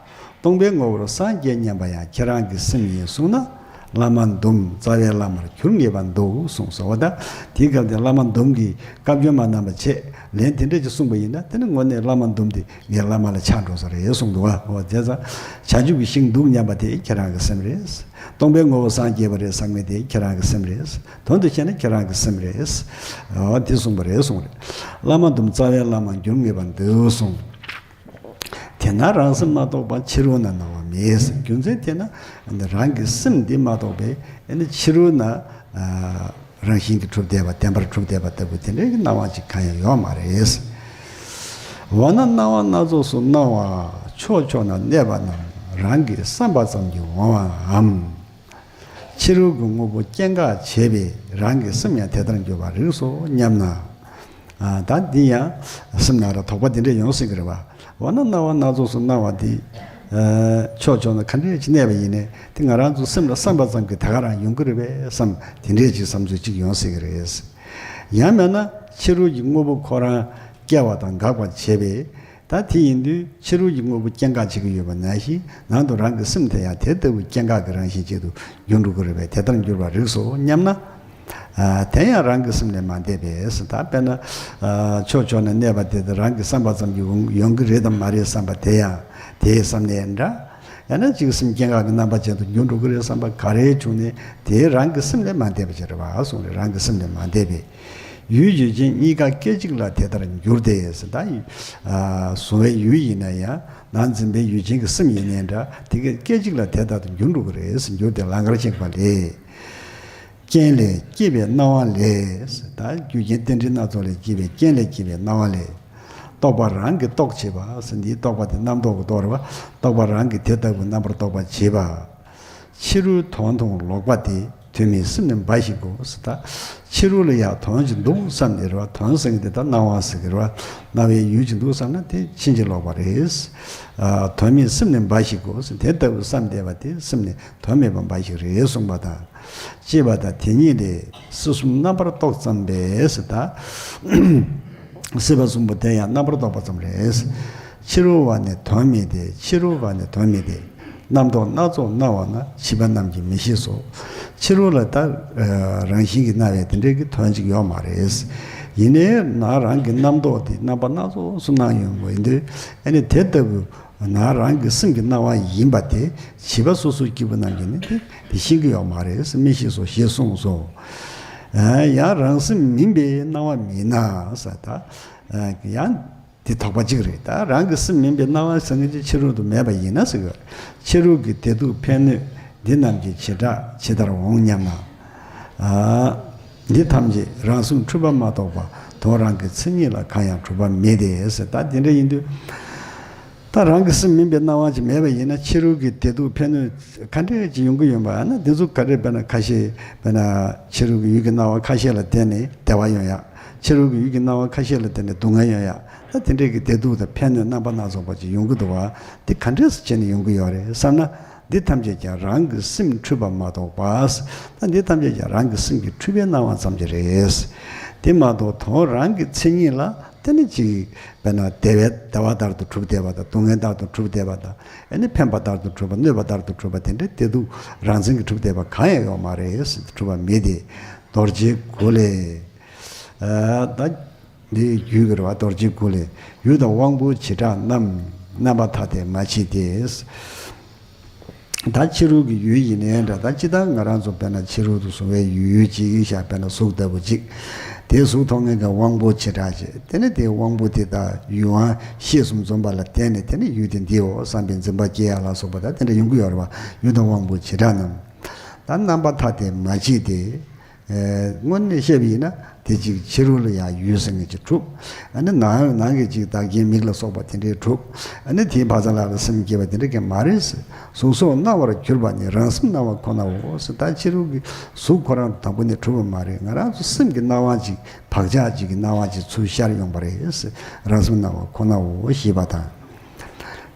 སྟོང་པའི་ངོ་བོར་སངས་རྒྱས་སྙམ་པ་ཡང་ཁྱེད་རང་གི་སེམས་ཡིན་གསུངས་ན། བླ་མ་འདུམ་རྩ་བའི་བླ་མར་འགྱུར་ངེས་པར་འདུག་གསུངས་སོ། འོ་ད་དེའི་སྐབས་དེ་བླ་མ་འདུམ་གྱིས་བཀའ་བཀྱོན་མ་གནང་བ་བྱས། ལན་དེ་འདྲ་ཅིག་གསུངས་པ་ཡིན་ན། དེ་ནི་དངོས་གནས་བླ་མ་འདུམ་དེ་ངའི་བླ་མ་ལ་ཆགས་འགྲོ་ས་རེད་གསུངས་འདུག་བ། འོ་བྱས་ཙང་བྱང་ཆུབ་ཀྱི་ཤིང་འདུག་སྙམ་པ་དེ་ཁྱེད་རང་གི་སེམས་རེད། སྟོང་པའི་ངོ་བོ་སངས་རྒྱས་པ་རེད་བསམ་མཁན་དེ་ཁྱེད་རང་གི་སེམས་རེད། དོན་དུ་བཤད་ན་ཁྱེད་རང་གི་སེམས་རེད། འོ་དེ་གསུངས་པ་རེད་གསུངས་རེད། བླ་མ་འདུམ་རྩ་བའི་བླ་མར་འགྱུར་ངེས་པར་འདུག་གསུངས། དེས་ན་རང་སེམས་མ་གཏོགས་པ་ཕྱི་རོལ་ན་སྣང་བ་མེད། རྒྱུ་མཚན་དེས་ན་རང་གི་སེམས་འདི་མ་གཏོགས་པའི་ཨ་ནི་ཕྱི་རོལ་ན། ཨ། རང་བཞིན་གྱིས་གྲུབ་བསྡད་པ། བདེན་པར་གྲུབ་བསྡད་པ་ལྟ་བུ་དེ་འདྲའི་སྣང་བ་ཅིག་གང་ཡང་ཡོད་མ་རེད། འོ་ན་སྣང་བ་སྣ་ཚོགས་སུ་སྣང་བ་ཕྱོགས་ཕྱོགས་ན་གནས་པ་རྣམས་རང་གི་བསམ་པ་ཙམ་གྱིས་འོང་བའམ། ཕྱི་རོལ་གྱི་དངོས་པོ་སྐྱེ་འགག་བྱས་པས་རང་གི་སེམས་ཡང་དེ་ལྟར་འགྱུར་བར་རིགས་སོ་སྙམ་ན། ཨ། ད་འདི་ཡང་སེམས་ནང་ལ་དོགས་པ་འདི་འདྲ་ཡོང་སྲིད་ཀྱི་རེད་པ། འོ་ན་སྣང་བ་སྣ་ཚོགས་སུ་སྣང་བ་འདི། ཨ། ཕྱོགས་ཕྱོགས་ན་ག་འདྲ་ཅིག་གནས་པ་ཡིན་ནའི་དེ་ང་རང་ཚོ་སེམས་ལ་བསམ་པ་ཙམ་གྱིས་ད་ག་རང་ཡོང་གི་རེད་པས་བསམ། དེ་འདྲ་ཅིག་བསམ་ཚུལ་ཅིག་ཡོང་སྲིད་ཀྱི་རེད། ཡང་མིན་ན་ཕྱི་རོལ་གྱི་དངོས་པོ་ཁོ་རང་སྐྱེ་བ་དང་འགག་པར་བྱེད་པས། ད་དེ་ཡིན་དུས་ཕྱི་རོལ་གྱི་དངོས་པོ་སྐྱེ་འགག་བྱེད་ཀྱི་ཡོད་པ་ནང་བཞིན་ནང་དུ་རང་གི་སེམས་དེ་ཡང་དེ་ལྟ་བུའི་སྐྱེ་འགག་གི་རང་བཞིན་ཅིག་ཏུ་འགྱུར་འགྲོ་གི་རེད་པས། དེ་ལྟར་འགྱུར་བར་རིགས་སོ་སྙམ་ན། ཨ། དེ་ཡང་རང་གི་སེམས་ལས་མ་འདས་པས། ད་དཔེར་ན། ཨ། ཕྱོགས་ཕྱོགས་ན་གནས་པ་དེ་དང་རང་གི་བསམ་པ་ཙམ་གྱིས་ཡོང་གི་རེད་དམ་མ་རེད་བསམ་པ་དེ་ཡང་དེའི་བསམ་ནས་འདྲ། ཡང་ན་ཅིག་སེམས་སྐྱེ་འགག་གི་རྣམ་པ་ཅན་དུ་འགྱུར་འགྲོ་གི་རེད་བསམ་པ་ག་རེ་བྱུང་ནས་དེ་རང་གི་སེམས་ལས་མ་འདས་པ་ཅིག་རེད་པ་གསུངས་རེད། རང་གི་སེམས་ལས་མ་འདས་པས། ཡུལ་ཡུལ་ཅན་གཉིས་ཀ་སྐད་ཅིག་ལ་དེ་ལྟར་འགྱུར་ཏེ་ཟེར། ད་ཡུལ། ཨ། གཟུང་བའི་ཡུལ་ཡིན་ན་ཡང་ནང་འཛིན་པའི་ཡུལ་ཅན་གྱི་སེམས་ཡིན་ནའི་འདྲ། དེ་ག་སྐད་ཅིག་ལ་དེ་ལྟར་དུ་འགྱུར་འགྲོ་གི་རེད་ཟེར། འགྱུར་ཏེ་ལང་ཀར་གཤེགས་པ་ལས། རྐྱེན་ལས་སྐྱེས་པའི་སྣང་བ་ལས། ད་རྒྱུ་རྐྱེན་རྟེན་འབྲེལ་སྣ་ཚོགས་ལས་སྐྱེས་པའི་རྐྱེན་ལས་སྐྱེས་པའི་སྣང་བ་ལས། རྟོག་པ་རང་གིས་རྟོགས་བྱེད་པ་ཟེར། འདིའི་རྟོག་པ་དེ་རྣམ་རྟོག་གི་རྟོག་རེད་པ། རྟོག་པ་རང་གིས་དེ་ལྟ་བུའི་རྣམ་པར་རྟོག་པ་བྱེད་པ། ཕྱི་རོལ་དོན་མཐོང་ལོག་པ་དེ། དོན་མེད་སེམས་ནི་འབའ་ཞིག་གོ་ཟེར། ད་ཕྱི་རོལ་ལ་ཡང་དོན་ཅིག་འདུག་བསམ་ནས་རེད་པ། དོན་ཟེར་མཁན་དེ་ད་སྣང་བ་ཟེར་གི་རེད་པ། སྣང་བའི་ཡུལ་ཅིག་འདུག་བསམ་ན་དེ་ཕྱིན་ཅི་ལོག་པ་རེད། ཨ། དོན་མེད་སེམས་ནི་འབའ་ཞིག་གོ་ཟེར། དེ་ལྟ་བུ་བསམ་བསྡད་པ་དེ་སེམས་ནི་དོན་མེད་པ་འབའ་ཞིག་རེད་གསུངས་པ་དང་། ཅེས་པ་དང་དེ་ཉིད་ལས་སྲིད་གསུམ་རྣམ་པར་རྟོག་ཙམ་པས་ཟེར། ད་སྲིད་པ་གསུམ་པོ་དེ་ཡང་རྣམ་པར་རྟོག་པ་ཙམ་རེད། ཕྱི་རོལ་བ་ནི་དོན་མེད་དེ། ཕྱི་རོལ་བ་ནི་དོན་མེད་དེ། རྣམ་རྟོག་སྣ་ཚོགས་སྣང་བ་ན། ཕྱི་པ་རྣམས་ཀྱིས་མི་ཤེས་སོ། ཕྱི་རོལ་ལ་ད་རང་བཞིན་གྱིས་སྣང་བའི་དེ་འདྲའི་གི་དོན་ཅིག་ཡོད་མ་རེད། ཡིན་ནའི་ནང་རང་གི་རྣམ་རྟོག་དེ་རྣམ་པ་སྣ་ཚོགས་སུ་སྣང་ཡོང་བ་ཡིན་དུས། ཨ་ནི་དེ་ལྟ་བུ་ནང་རང་གི་སེམས་ཀྱི་སྣང་བ་ཡིན་པ་དེ་བྱིས་པ་སོ་སོའི་སྐྱེས་བུ་རྣམས་ཀྱིས་ནི་དེ་དེ་ཤེས་ཀྱི་ཡོད་མ་རེད། མི་ཤེས་སོ་ཞེས་གསུངས་སོ། ཡང་རང་སེམས་མིན་པའི་སྣང་བ་མིན་ན་ཟེར། ད་ཡང་དེ་དོགས་པ་གཅིག་རེད། ད་རང་གི་སེམས་མིན་པའི་སྣང་བ་ཟེར་མཁན་ཅིག་ཕྱི་རོལ་དུ་མེད་པ་ཡིན་ན་ཟེར་གི། ཕྱི་རོལ་གྱི་བདེ་སྡུག་ཕན་གནོད་འདི་རྣམས་ཀྱི་བྱེ་བྲག་ཇི་ལྟར་འོང་སྙམ་ན། འདི་ཐམས་ཅད་རང་སེམས་འཁྲུལ་པ་མ་གཏོགས་པ་དོན་རང་གི་མཚན་ཉིད་ལ་གང་ཡང་གྲུབ་པ་མེད་དེ་ཟེར། ད་དེ་འདྲ་ཡིན་དུས། ད་རང་གི་སེམས་མིན་པའི་སྣང་བ་ཅིག་མེད་པ་ཡིན་ན། ཕྱི་རོལ་གྱི་བདེ་སྡུག་ཕན་གནོད་ག་འདྲས་ཅིག་ཡོང་གི་ཡོད་པ་ཡིན་ན། འདི་ཚོ་ག་འདྲས་དཔེར་ན་ཁ་ཤས་དཔེར་ན་ཕྱི་རོལ་གྱི་ཡུལ་གྱི་སྣང་བ་ཁ་ཤས་ལ་བརྟེན་ནས་བདེ་བ་ཡོང་ཡག་ཕྱི་རོལ་གྱི་ཡུལ་གྱི་སྣང་བ་ཁ་ཤས་ལ་བརྟེན་ནས་སྡུག་བསྔལ་ཡོང་ཡག་ད་དེ་འདྲས་ཀྱི་བདེ་སྡུག་དང་ཕན་གནོད་རྣམ་པ་སྣ་ཚོགས་པ་ཅིག་ཡོང་གི་འདུག་བ། འདི་ག་འདྲས་སེ་བྱས་ནས་ཡོང་གི་ཡོད་རེད་བསམ་ན། འདི་ཐམས་ཅད་ཀྱང་རང་གི་སེམས་འཁྲུལ་པ་མ་གཏོགས་པ། ད་འདི་ཐམས་ཅད་ཀྱང་རང་གི་སེམས་ཀྱི་འཁྲུལ་པའི་སྣང་བ་ཙམ་ཅིག་རེད། དེ་མ་གཏོགས་དོན་རང་གི་མཚན་ཉིད་ལ་དེ་ནི་ཅིག་དཔེར་ན་བདེ་བའི་བདེ་བ་ལྟར་དུ་གྲུབ་བསྡད་པ་དང་། སྡུག་བསྔལ་ལྟར་དུ་གྲུབ་བསྡད་པ་དང་། ཨ་ནི་ཕན་པ་ལྟར་དུ་གྲུབ་པ། གནོད་པ་ལྟར་དུ་གྲུབ་པ། དེ་འདྲའི་བདེ་སྡུག་རང་མཚན་གྱིས་གྲུབ་བསྡད་པ་གང་ཡང་ཡོད་མ་རེད། གྲུབ་པ་མེད་དེ། རྡོ་རྗེའི་གུ་ལས། ཨ་ད་འདི་རྒྱུད་ཀྱི་རེད་བ། རྡོ་རྗེའི་གུ་ལས། ཡུལ་དང་དབང་པོའི་བྱེ་བྲག་རྣམས། རྣམ་པར་ཐར་ཏེ་མ་མཆིས་ཏེ། ད་ཕྱི་རོལ་གྱི་ཡུལ་ཡིན་ནའི་འདྲ། ད་སྤྱིར་བཏང་ང་རང་ཚོ་དཔེར་ན་ཕྱི་རོལ་དུ་བཟུང་བའི་ཡུལ་ཅིག་ཡིན་ཤག་དཔེར་ན་གཟུགས་ལྟ་བུ་ཅིག་དེ་གཟུགས་མཐོང་མཁན་གྱི་དབང་པོ་བྱེ་བྲག་ཅིག་དེ་ནི་དེའི་དབང་པོ་དེ་དག་ཡུལ་དབང་ཤེས་གསུམ་འཛོམས་པ་ལ་བརྟེན་ནས། དེ་ནི་ཡུལ་དེ་འདིའོ་བསམ་པའི་འཛིན་པ་སྐྱེ་ཡག་ལ་སོགས་པ་ད་དེ་འདྲ་ཡོང་གི་ཡོད་རེད་བ། ཡུལ་དང་དབང་པོའི་བྱེ་བྲག་རྣམས། ད་རྣམ་པར་ཐར་ཏེ་མ་མཆིས་ཏེ། ཨེ། དངོས་གནས་བཤད་པ་ཡིན་ན་དེ་ཅིག་ཕྱི་རོལ་ལ་ཡང་ཡུལ་ཟེར་མཁན་ཅིག་གྲུབ། ཨ་ནི་ནང་ནང་གི་ཅིག་བདག་རྐྱེན་མིག་ལ་སོགས་པ་དེ་འདྲའི་གྲུབ། ཨ་ནི་དེའི་བག་ཚ་ལ་ལ་སེམས་སྐྱེས་པ་དེ་འདྲ་གང་མ་རེད། གཟུགས་སོགས་སྣང་བར་གྱུར་པ་ནི། རང་སེམས་སྣང་བ་ཁོ་ནའོ་ཟེར། ད་ཕྱི་རོལ་གྱི་གཟུགས་ཁོ་རང་དང་པོ་ནས་གྲུབ་པ་མ་རེད། ང་རང་ཚོ་སེམས་ཀྱི་སྣང་བ་ཅིག་བག་ཆགས་ཅིག་གི་སྣང་བ་ཅིག་ཚུར་ཤར་ཡོང་པ་རེད། རང་སེམས་སྣང་བ་ཁོ་ནའོ་ཞེས་པ་དང་།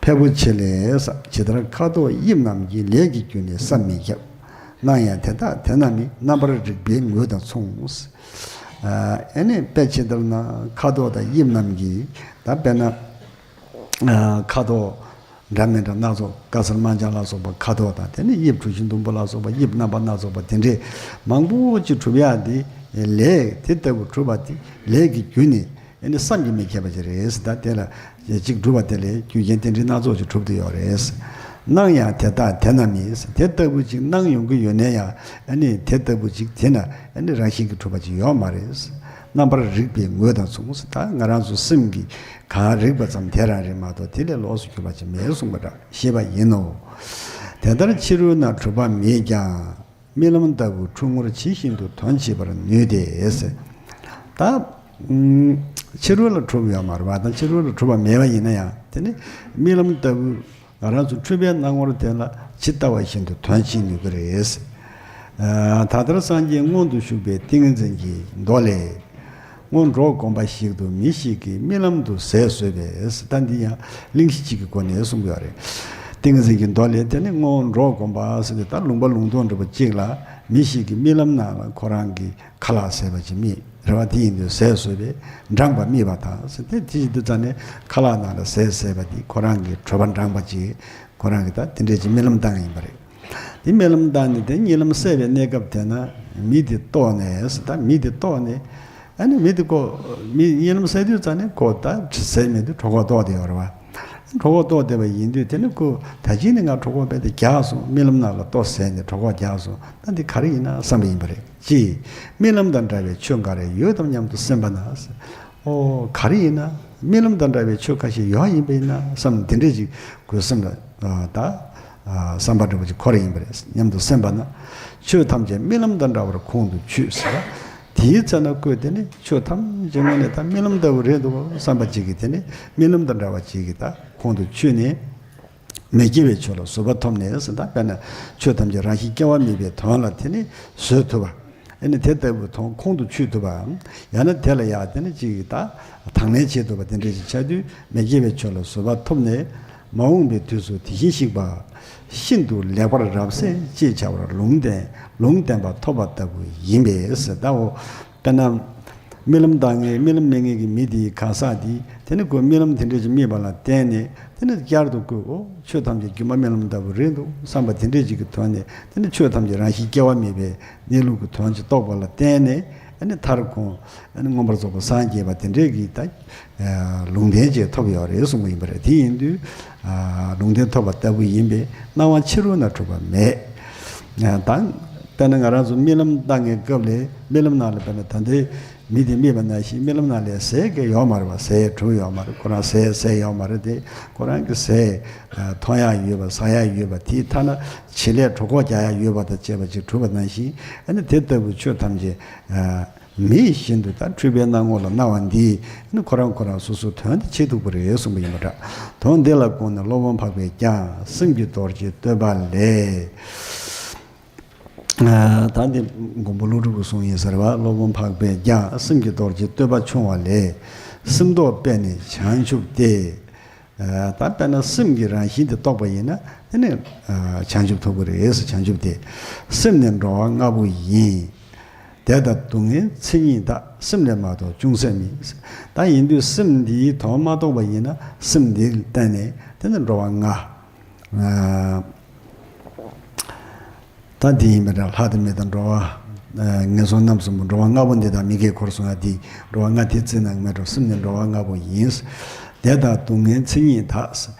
ཕལ་པོ་ཆེ་ལས། ཇི་ལྟར་ཁ་དོག་དབྱིབས་རྣམས་ཀྱི། ལས་ཀྱི་རྒྱུ་ནི་བསམ་མི་ཁྱབ། སྣང་ཡང་དེ་དག་དེ་རྣམས་ནི། རྣམ་པར་རིག་པའི་ངོས་དང་མཚུངས། ཨ་ནི་དཔེ་ཇི་ལྟར་ན་ཁ་དོག་དང་དབྱིབས་རྣམས་ཀྱི། ད་དཔེར་ན་ཨ་ཁ་དོག་འདྲ་མི་འདྲ་སྣ་ཚོགས། དཀར་གསལ་དམར་ལྗང་ལ་སོགས་པ་ཁ་དོག་དང་། དེ་ནས་དབྱིབས་གྲུ་བཞི་ཟླུམ་པོ་ལ་སོགས་པ། དབྱིབས་རྣམ་པ་སྣ་ཚོགས་པ་དེ་འདྲས་མང་པོ་ཅིག་གྲུབ་ཡག་འདི། ལས་དེ་ལྟ་བུ་གྲུབ་པ་དེ་ལས་ཀྱི་རྒྱུ་ནི། ཨ་ནི་བསམ་གྱིས་མི་ཁྱབ་པ་ཞིག་རེད། ད་དེ་ལ་གཅིག་གྲུབ་པ་དེ་ལས་རྒྱུ་རྐྱེན་དེ་འདྲའི་སྣ་ཚོགས་ཅིག་གྲུབ་ཏུ་ཡོད་རེད། སྣང་ཡང་དེ་དག་དེ་རྣམས་ནི། དེ་ལྟ་བུ་ཅིག་སྣང་ཡོང་གི་ཡོད་ན་ཡང་། ཨ་ནི་དེ་ལྟ་བུ་ཅིག་དེ་ན་ཨ་ནི་རང་བཞིན་གྱིས་གྲུབ་པ་ཅིག་ཡོད་མ་རེད། རྣམ་པར་རིག་པའི་ངོས་དང་མཚུངས། ད་ང་རང་ཚོ་སེམས་ཀྱིས་གང་རིག་པ་ཙམ་དེ་རང་རེད་མ་གཏོགས། དེ་ལས་ལོགས་སུ་གྱུར་པ་ཅིག་མེད་གསུངས་པ་འདྲ་ཞེས་པ་ཡིན་ནོ། དེ་ལྟར་ཕྱི་རོལ་ན་གྲུབ་པ་མེད་ཀྱང་། རྨི་ལམ་ལྟ་བུ་འཁྲུལ་ངོར་ཇི་བཞིན་དུ་དོན་བྱེད་པར་ནུས་ཏེ། ད་ཕྱི་རོལ་ལ་གྲུབ་ཡོད་མ་རེད་བ། ད་ཕྱི་རོལ་ལ་གྲུབ་པ་མེད་པ་ཡིན་ན་ཡང་། དེ་ནི་རྨི་ལམ་ལྟ་བུ་ང་རང་ཚོ་འཁྲུལ་པའི་སྣང་ངོར་དེ་ལ་ཇི་ལྟ་བ་བཞིན་དུ་དོན་བྱེད་ནུས་ཀྱི་རེད། ད་ལྟར་སངས་རྒྱས་སྔོན་དུ་བཞུགས་པའི་ཏིང་ངེ་འཛིན་གྱི་མདོ་ལས། སྔོན་འགྲོ་སྒོམ་པ་ཞིག་ཏུ་མི་ཞིག་གིས་རྨི་ལམ་དུ་ཟས་ཟོས་པས། ད་འདི་ཡང་གླེང་གཞི་གཅིག་གི་སྒོ་ནས་གསུངས་ཡོད་རེད། ཏིང་ངེ་འཛིན་གྱི་མདོ་ལས། དེ་ནི་སྔོན་འགྲོ་སྒོམ་པ་ཟེར་ཏེ། ད་ལུང་པ་ལུང་སྟོང་འདྲ་པོ་གཅིག་ལ་མི་ཞིག་གིས་རྨི་ལམ་ནང་ལ་ཁོ་རང་གི་ཁ་ལག་ཟས་པ་ཅིག་རྨིས་རེད་བ། དེ་ཡིན་དུས་ཟས་ཟོས་པས་འགྲངས་པ་རྨིས་པ་དང་ཟེར་ཏེ། དེ་ཡིན་དུས་ཙ་ནས་ཁ་ལག་ནང་ལ་ཟས་ཟས་པ་དེ་ཁོ་རང་གི་གྲོད་པ་འགྲངས་པ་ཅིག་ཁོ་རང་གིས་ད་དེ་འདྲས་ཅིག་རྨི་ལམ་བཏང་ཡིན་པ་རེད། དེ་རྨི་ལམ་བཏང་ནས་དེ་གཉིད་ལམ་སད་པའི་གནས་སྐབས་དེ་ན་མི་དེ་ལྟོགས་ནས། ད་མི་དེ་ལྟོགས་ནས། ཨ་ནི་མི་དེ་ཁོ་མི་གཉིད་ལམ་སད་དུས་ཙ་ནས་ཁོ་ད་ཟས་མེད་དུས་གྲོད་ཁོག་ལྟོགས་བསྡད་ཡོད་རེད་བ། གྲོད་ཁོག་ལྟོགས་བསྡད་པ་ཡིན་དུས། དེ་ནི་ཁོ་ད་གཅིག་ནས་ང་གྲོད་ཁོག་རྦད་དེ་རྒྱགས་སོང་། རྨི་ལམ་ནང་ལ་ལྟོ་ཟས་ནས་གྲོད་ཁོག་རྒྱགས་སོང་། ད་འདི་ག་རེ་ཡིན་ན་བསམ་པ་ཡིན་པ་རེད། ཅེས། རྨི་ལམ་དང་འདྲ་བའི་ཆོས་འགའ་རེ་ཡོད་དམ་སྙམ་དུ་སེམས་པ་ན། ཨོ་ག་རེ་ཡིན་ན། རྨི་ལམ་དང་འདྲ་བའི་ཆོས་ཁ་ཤས་ཡོད་ཡིན་པ་ཡིན་ན་བསམ། དེ་འདྲས་ཅིག་ཁོའི་སེམས་ལ་ད་བསམ་པ་འདྲ་པོ་ཅིག་འཁོར་ཡིན་པ་རེད་སྙམ་དུ་སེམས་པ་ན། ཆོས་ཐམས་ཅད་རྨི་ལམ་དང་འདྲ་བར་ཁོང་དུ་ཆུད་ཟེར། དེའི་ཚེ་ན་ཁོས་དེ་ནི་ཆོས་ཐམས་ཅད་དངོས་གནས་ད་རྨི་ལམ་ལྟ་བུ་རེད་འདུག་བསམ་པ་ཅིག་གིས། དེ་ནི་རྨི་ལམ་དང་འདྲ་བ་ཅིག་གིས་ད་ཁོང་དུ་ཆུད་ནས། མི་སྐྱེ་བའི་ཆོས་ལ་བཟོད་པ་ཐོབ་ནས་ཟེར། ད་དཔེར་ན་ཆོས་ཐམས་ཅད་རང་བཞིན་སྐྱེ་བ་མེད་པའི་དོན་ལ་དེ་ནི་བཟོད་ཐུབ་པ། ཨ་ནི་དེ་ལྟ་བུའི་དོན་ཁོང་དུ་ཆུད་ཐུབ་པའམ། ཡང་ན་དེ་ལ་ཡང་དེ་ནི་ཅིག་ད་དང་ལེན་བྱེད་ཐུབ་པ་དེ་འདྲ་ཞིག་ཆགས་དུས། མི་སྐྱེ་བའི་ཆོས་ལ་བཟོད་པ་ཐོབ་ནས། མ་འོངས་པའི་དུས་སུ་དེ་བཞིན་གཤེགས་པ་ཤིན་ཏུ་ལེགས་པར་རབ་གསལ་ཅེས་བྱ་བར་ལུང་བསྟན། ལུང་བསྟན་པ་ཐོབ་པ་ལྟ་བུ་ཡིན་པས་ཟེར། ད་འོ་དཔེར་ན། རྨི་ལམ་བཏང་མཁན་རྨི་ལམ་རྨི་མཁན་གྱི་མི་དེའི་གང་ཟག་དེས་དེ་ནི་ཁོས་རྨི་ལམ་དེ་འདྲ་ཅིག་རྨིས་པ་ལ་བརྟེན་ནས། དེ་ནི་བསྐྱར་དུ་ཁོས་ཨོ་ཆོས་ཐམས་ཅད་སྒྱུ་མ་རྨི་ལམ་ལྟ་བུ་རེད་འདུག་བསམ་པ་དེ་འདྲ་ཅིག་གི་ཐོག་ནས། དེ་ནི་ཆོས་ཐམས་ཅད་རང་བཞིན་སྐྱེ་བ་མེད་པའི་གནས་ལུགས་ཀྱི་དོན་ཅིག་རྟོགས་པ་ལ་བརྟེན་ནས། ཨ་ནི་མཐར་ཁོང་ཨ་ནི་མངོན་པར་རྫོགས་པར་སངས་རྒྱས་པ་དེ་འདྲའི་གི་ད་ལུང་བསྟན་ཅིག་ཐོབ་ཡོད་རེད་གསུངས་པ་ཡིན་པ་རེད། དེ་ཡིན་དུས་ལུང་བསྟན་ཐོབ་པ་ལྟ་བུ་ཡིན་པས་སྣང་བ་ཕྱི་རོལ་ན་གྲུབ་པ་མེད། ད་དཔེར་ན་ང་རང་ཚོ་རྨི་ལམ་བཏང་མཁན་སྐབས་ལ། རྨི་ལམ་ནང་ལ་དཔེར་ན་ད་ལྟའི་མི་དེ་རྨིས་པ་ནང་བཞིན་རྨི་ལམ་ནང་ལ་ཟས་ཀྱི་ཡོད་མ་རེད་པ། ཟས་གྲུབ་ཡོད་མ་རེད། ཁོ་རང་ཟས་ཟས་ཡོད་མ་རེད་དེ། ཁོ་རང་གི་ཟས་འཐུང་ཡག་ཡོད་པ། ཟ་ཡག་ཡོད་པ། དེའི་ཐ་ན་བྱེད་ལས་གྲོད་ཁོག་རྒྱག་ཡག་ཡོད་པ་དང་བཅས་པ་ཅིག་གྲུབ་པ་ནང་བཞིན། ཨ་ནི་དེ་ལྟ་བུའི་ཆོས་ཐམས་ཅད་ མེ་བཞིན་དུ་ད་འཁྲུལ་པའི་སྣང་ངོ་ལ་སྣང་བ་འདིས་ནི་ཁོ་རང་ཁོ་རང་སོ་སོའི་དོན་དེ་བྱེད་ཐུབ་ཀྱི་རེད་གསུངས་པ་ཡིན་པ་འདྲ། དོན་འདི་ལ་དགོངས་ནས་སློབ་དཔོན་འཕགས་པས་ཀྱང་སེམས་ཀྱི་རྡོ་རྗེའི་བསྟོད་པ་ལས། ད་འདི་མགོན་པོ་ཀླུ་སྒྲུབ་ཀྱི་གསུང་ཡིན་ཟེར་བ། སློབ་དཔོན་འཕགས་པས་ཀྱང་སེམས་ཀྱི་རྡོ་རྗེའི་བསྟོད་པ་ཕྱུང་བ་ལས། སེམས་རྟོག་པས་ནི་བྱང་ཆུབ་སྟེ། ད་དཔེར་ན་སེམས་ཀྱི་རང་བཞིན་དེ་རྟོགས་པ་ཡིན་ན་དེ་ནི་བྱང་ཆུབ་ཐོབ་ཀྱི་རེད། བྱང་ཆུབ་སྟེ། སེམས་ནི་འགྲོ་བ་ལྔ་པོ་ཡིན། བདེ་དང་སྡུག་བསྔལ་མཚན་ཉིད་དག། སེམས་ལས་མ་གཏོགས་ཅུང་ཟད་མེད། ད་ཡིན་དུས་སེམས་འདིའི་དོན་མ་རྟོགས་པ་ཡིན་ན་སེམས་འདི་ལ་བརྟེན་ནས་དེ་ནི་འགྲོ་བ་ལྔ། ད་འདི་ཡིན་པ་འདྲ། ལྷ་དང་མི་དང་འགྲོ་བ། ངན་སོང་རྣམ་གསུམ་པོ་འགྲོ་བ་ལྔ་པོ་འདི་དང་མི་དགེ་འཁོར་གསུམ་ཡ་འདི་འགྲོ་བ་ལྔ་དེ་རྩིས་གནང་གི་མེད་འགྲོ། སེམས་ནི་འགྲོ་བ་ལྔ་པོ་ཡིན། བདེ་དང་སྡུག་བསྔལ་མཚན་ཉིད་དག།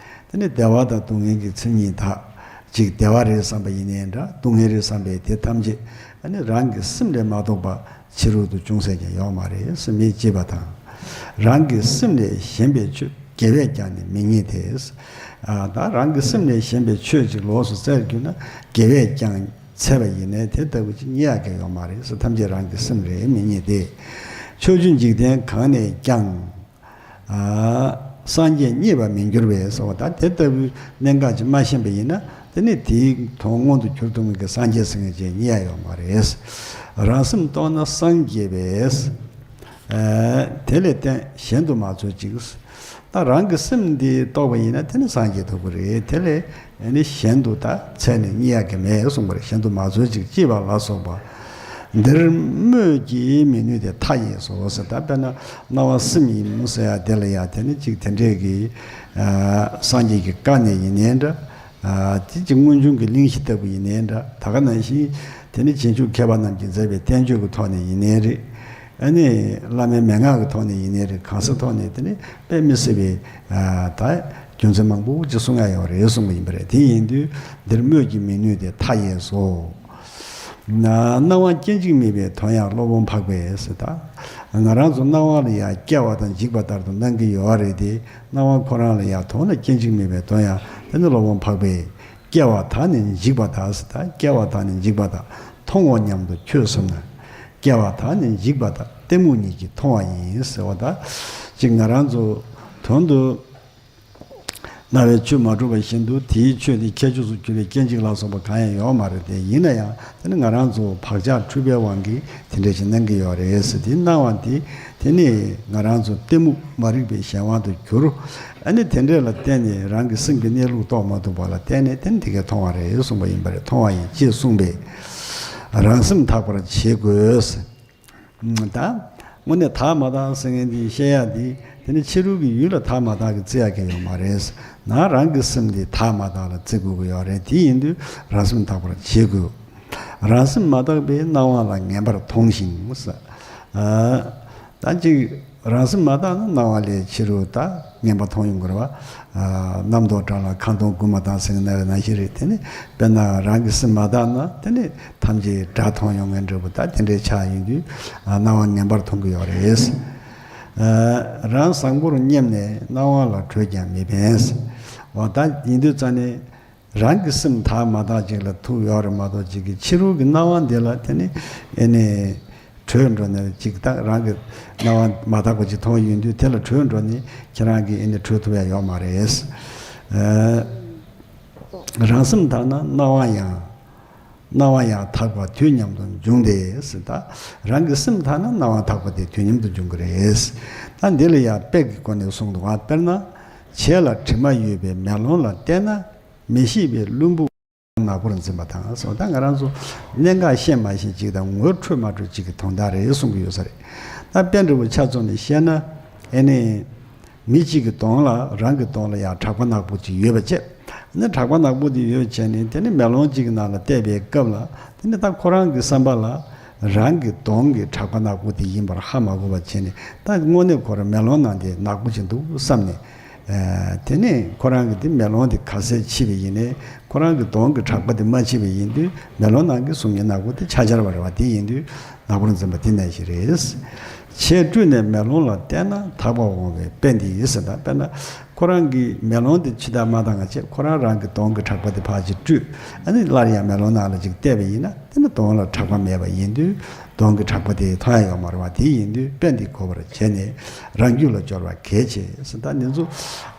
དེ་ནི་བདེ་བ་དང་སྡུག་བསྔལ་གྱི་མཚན་ཉིད་དག། ཅིག་བདེ་བ་རེད་བསམ་པ་ཡིན་ནའི་འདྲ། སྡུག་བསྔལ་རེད་བསམ་པའི་དེ་ཐམས་ཅད་ཨ་ནི་རང་གི་སེམས་ལས་མ་གཏོགས་པ་ཕྱི་རོལ་དུ་ཅུང་ཟད་ཀྱང་ཡོད་མ་རེད། སེམས་མེད་ཅེས་པ་དང་། རང་གི་སེམས་ལས་གཞན་པའི་ཆོས་དགེ་བས་ཀྱང་ནི་མི་རྙེད་དེ། ད་རང་གི་སེམས་ལས་གཞན་པའི་ཆོས་ཅིག་ལོགས་སུ་བཙལ་གྱུར་ན་དགེ་བས་ཀྱང་འཚལ་བ་ཡིན་ནའི་དེ་ལྟ་བུ་ཅིག་རྙེད་ཡག་གི་ཡོད་མ་རེད། ཐམས་ཅད་རང་གི་སེམས་རེད། མི་རྙེད་དེ། ཕྱོགས་བཅུའི་འཇིག་རྟེན་གང་ནས་ཀྱང་། སངས་རྒྱས་རྙེད་པར་མི་འགྱུར་བས་ཟེར་བ། ད་དེ་ལྟ་བུའི་གནད་འགག་ཅིག་མ་ཤེས་པ་ཡིན་ན་དེ་ནི་དེའི་དོན་མངོན་དུ་གྱུར་ཐུབ་མཁན་གྱི་སངས་རྒྱས་ཟེར་མཁན་ཅིག་རྙེད་ཡ་ཡོད་མ་རེད། རང་སེམས་རྟོགས་ན་སངས་རྒྱས་པས། དེ་ལས་བརྟེན་གཞན་དུ་མ་འཚོལ་ཅིག། ད་རང་གི་སེམས་འདི་རྟོགས་པ་ཡིན་ན་དེ་ནི་སངས་རྒྱས་ཐུབ་ཀྱི་རེད། དེ་ལས་ཨ་ནི་གཞན་དུ་ད་འཚོལ་ནས་རྙེད་ཡ་གི་མེད་གསུངས་པ་རེད། གཞན་དུ་མ་འཚོལ་ཅིག་ཅེས་པ་ལ་སོགས་པ། འདིར་སྨོས་ཀྱིས་མི་ནུས་ཏེ་མཐའ་ཡས་སོ་ཟེར། ད་དཔེར་ན་སྣང་བ་སེམས་ཡིན་ཟེར་ཡ་དེ་ལ་ཡ་དེ་ནི་ཅིག་དེ་འདྲས་ཀྱི་སངས་རྒྱས་ཀྱི་བཀའ་ནས་ཡིན་ནའི་འདྲ། དེ་ཅིག་སྔོན་བྱུང་གི་གླེང་གཞི་ལྟ་བུ་ཡིན་ནའི་འདྲ། ད་ག་ནང་བཞིན་དེ་ནི་རྗེས་འཇུག་མཁས་པ་རྣམས་ཀྱིས་མཛད་པའི་བསྟན་བཅོས་ཀྱི་ཐོག་ནས་ཡིན་ནའི་རེད། ཨ་ནི་བླ་མའི་མན་ངག་གི་ཐོག་ནས་ཡིན་ནའི་རེད། གང་ཟག་ཐོག་ནས་དེ་ནི་དཔེ་མི་སྲིད་པའི་ད་རྒྱུ་མཚན་མང་པོ་ཅིག་གསུང་ཡ་ཡོད་རེད་གསུངས་པ་ཡིན་པ་རེད། དེ་ཡིན་དུས་འདིར་སྨོས་ཀྱིས་མི་ནུས་ཏེ་མཐའ་ཡས་སོ། སྣང་བ་སྐྱེ་འཇིག་མེད་པའི་དོན་ཡང་སློབ་དཔོན་འཕགས་པས་ཟེར། ད་ང་རང་ཚོ་སྣང་བ་ལ་ཡང་སྐྱེ་བ་དང་འཇིག་པ་ལྟར་དུ་སྣང་གི་ཡོད་རེད་དེ། སྣང་བ་ཁོ་རང་ལ་ཡང་དོན་ལ་སྐྱེ་འཇིག་མེད་པའི་དོན་ཡང་དེ་ནི་སློབ་དཔོན་འཕགས་པས། སྐྱེ་བ་དག་ནི་འཇིག་པ་དག་ཟེར། ད་སྐྱེ་བ་དག་ནི་འཇིག་པ་དག། མཐོང་ངོ་སྙམ་དུ་ཁྱོད་བསམས་ན། སྐྱེ་བ་དག་ནི་འཇིག་པ་དག། གཏི་མུག་ཉིད་ཀྱིས་མཐོང་བ་ཡིན་ཟེར་བ། ད་ཅིག་ང་རང་ཚོ་དོན་དུ་རྣ་བས་ཆོས་མ་གྲུབ་པ་བཞིན་དུ་དེའི་ཆོས་དེ་ཁྱད་ཆོས་སུ་གྱུར་པའི་སྐྱེ་འཇིག་ལ་སོགས་པ་གང་ཡང་ཡོད་མ་རེད་དེ། ཡིན་ན་ཡང་དེ་ནི་ང་རང་ཚོ་བག་ཆགས་འཁྲུལ་པའི་དབང་གིས་དེ་འདྲ་ཞིག་སྣང་གི་ཡོད་རེད་ཟེར། དེ་སྣང་བ་དེ་དེ་ནི་ང་རང་ཚོ་གཏི་མུག་མ་རིག་པའི་གཞན་དབང་དུ་གྱུར། ཨ་ནི་དེ་འདྲ་ལ་བརྟེན་ནས་རང་གི་སེམས་ཀྱི་གནས་ལུགས་རྟོགས་མ་ཐུབ་པ་ལ་བརྟེན་ནས་དེ་ནི་དེ་གས་མཐོང་བ་རེད་གསུངས་པ་ཡིན་པ་རེད། མཐོང་བ་ཡིན་ཅེས་གསུངས་པས། རང་སེམས་དག་པར་བྱེད་དགོས། ད་དངོས་གནས་དག་མ་དག་ཟེར་མཁན་འདི་བཤད་ཡ་འདི་དེ་ནི་ཕྱི་རོལ་གྱི་ཡུལ་ལ་དག་མ་དག་གི་བརྩི་ཡ་གི་ཡོད་མ་རེད། ནང་རང་གི་སེམས་འདི་དག་མ་དག་ལ་བརྩི་དགོས་ཀྱི་ཡོད་རེད། དེ་ཡིན་དུས་རང་སེམས་དག་པར་བྱེད་དགོས། རང་སེམས་མ་དག་པས་སྣང་བ་ལ་ངན་པར་མཐོང་ཞིང་ཟེར། ད་ཅིག་རང་སེམས་མ་དག་ན་སྣང་བ་ལས་ཕྱི་རོལ་ད་ངན་པ་མཐོང་ཡོང་གི་རེད་བ། རྣམ་རྟོག་བྲལ་ལ་ཁ་མཐོང་སྒོ་མ་མཐོང་ཟེར་གྱི་ན་ནང་བཞིན་རེད། དེ་ནི་དཔེར་ན་རང་གི་སེམས་མ་དག་ན་དེ་ནི་ཐམས་ཅད་སྒྲ་མཐོང་ཡོང་མཁན་འདྲ་པོ་ད་དེ་འདྲའི་ཆ་ཡིན་དུས་སྣང་བ་ངན་པར་མཐོང་གི་ཡོད་རེད། རང་བཟང་པོར་སྙེམས་ནས་སྣང་བ་ལ་གྲོས་ཀྱང་མི་ཕན། འོ་ད་ཡིན་དུས་ཙང་ནས། རང་གི་སེམས་དག་མ་དག་ཅིག་ལ་ཐུག་ཡོད་རེད་མ་གཏོགས་ཅིག་གི་ཕྱི་རོལ་གྱི་སྣང་བ་འདི་ལ་དེ་ནི་ཨེ་ནི་གྲོས་འགྲོ་ནས་ཅིག་ད་རང་གི་སྣང་བ་མ་དག་པ་ཅིག་མཐོང་ཡོང་དུས་དེ་ལ་གྲོས་འགྲོ་ནས་ཁྱེད་རང་གིས་ཨེ་ནི་གྲོས་ཐུབ་ཡ་ཡོད་མ་རེད། རང་སེམས་དག་ན་སྣང་བ་ཡང་སྣང་བ་ཡང་དག་པ་དུས་མཉམ་དུ་འབྱུང་སྟེ་ཟེར། ད་རང་གི་སེམས་དག་ན་སྣང་བ་དག་པ་དེ་དུས་མཉམ་དུ་འབྱུང་གི་རེད། ད་འདི་ལ་ཡང་དཔེ་གི་སྒོ་ནས་གསུངས་འདུག་བ། དཔེར་ན་བྱད་ལ་དྲི་མ་ཡོད་པའི་མེ་ལོང་ལ་བལྟས་ན། མི་ཤེས་པའི་བླུན་པོ་ནག་པོར་འཛིན་པ་དང་སོགས། ད་ང་རང་ཚོ་གནད་འགག་ཤེས་མ་ཤེས་ཅིག་དང་ངོ་འཕྲོད་མ་འཕྲོད་ཅིག་གི་དོན་དག་རེད་གསུང་གི་ཡོད་ས་རེད། ད་དཔེ་འདྲ་པོ་ཆ་བཙུམ་ནས་བཤད་ན། ཨེ་ནི་མི་གཅིག་གི་གདོང་ལ་རང་གི་གདོང་ལ་ཡང་གྲགས་པ་ནག་པོ་ཅིག་ཡོད་པ་བྱས། ཨ་ནི་གྲགས་པ་ནག་པོ་དེ་ཡོད་བྱས་ནས་དེ་ནི་མེ་ལོང་གཅིག་གི་ནང་ལ་བལྟས་པའི་སྐབས་ལ་དེ་ནི་ད་ཁོ་རང་གི་བསམ་པ་ལ་རང་གི་གདོང་གི་གྲགས་པ་ནག་པོ་དེ་ཡིན་པར་ཧ་མ་གོ་བ་བྱས་ནས། ད་དངོས་གནས་ཁོ་རང་མེ་ལོང་ནང་དེ་ནག་པོ་ཅིག་འདུག་བསམ་ནས། དེ་ནས་ཁོ་རང་གི་དེ་མེ་ལོང་དེ་ག་ཚད་ཕྱིས་པ་ཡིན་ནའི་ཁོ་རང་གི་གདོང་གི་གྲགས་པ་དེ་མ་ཕྱིས་པ་ཡིན་དུས་མེ་ལོང་ནང་གི་གཟུགས་བརྙན་ནག་པོ་དེ་ཆགས་ཆགས་པ་རེད་བ། དེ་ཡིན་དུས་ནག་པོར་འཛིན་པ་དེ་ནང་བཞིན་རེད། ཆས་བཀྲུས་ནས་མེ་ལོང་ལ་བལྟས་ན་དག་པར་འོང་བའི་དཔེ་འདི་ཡིན་ཟེར། ད་དཔེར་ན་ཁོ་རང་གི་མེ་ལོང་དེ་ཕྱི་དག་མ་དག་ང་བྱས་ཁོ་རང་རང་གི་གདོང་གི་གྲགས་པ་དེ་ཕར་ཅིག་བཀྲུས། ཨ་ནི་སླར་ཡང་མེ་ལོང་ནང་ལ་ཅིག་བལྟས་པ་ཡིན་ན་དེ་ནི་གདོང་ལ་གྲགས་པ་མེད་པ་ཡིན་དུས། གདོང་གི་དྲེག་པ་དེ་མཐོང་ཡ་ཡོད་མ་རེད་བ། དེ་ཡིན་དུས་དཔེ་འདི་གོ་བར་བྱས་ནས་རང་རྒྱུད་ལ་སྦྱོར་བ་གལ་ཆེ་ཟེར། ད་འདི་ཚོ་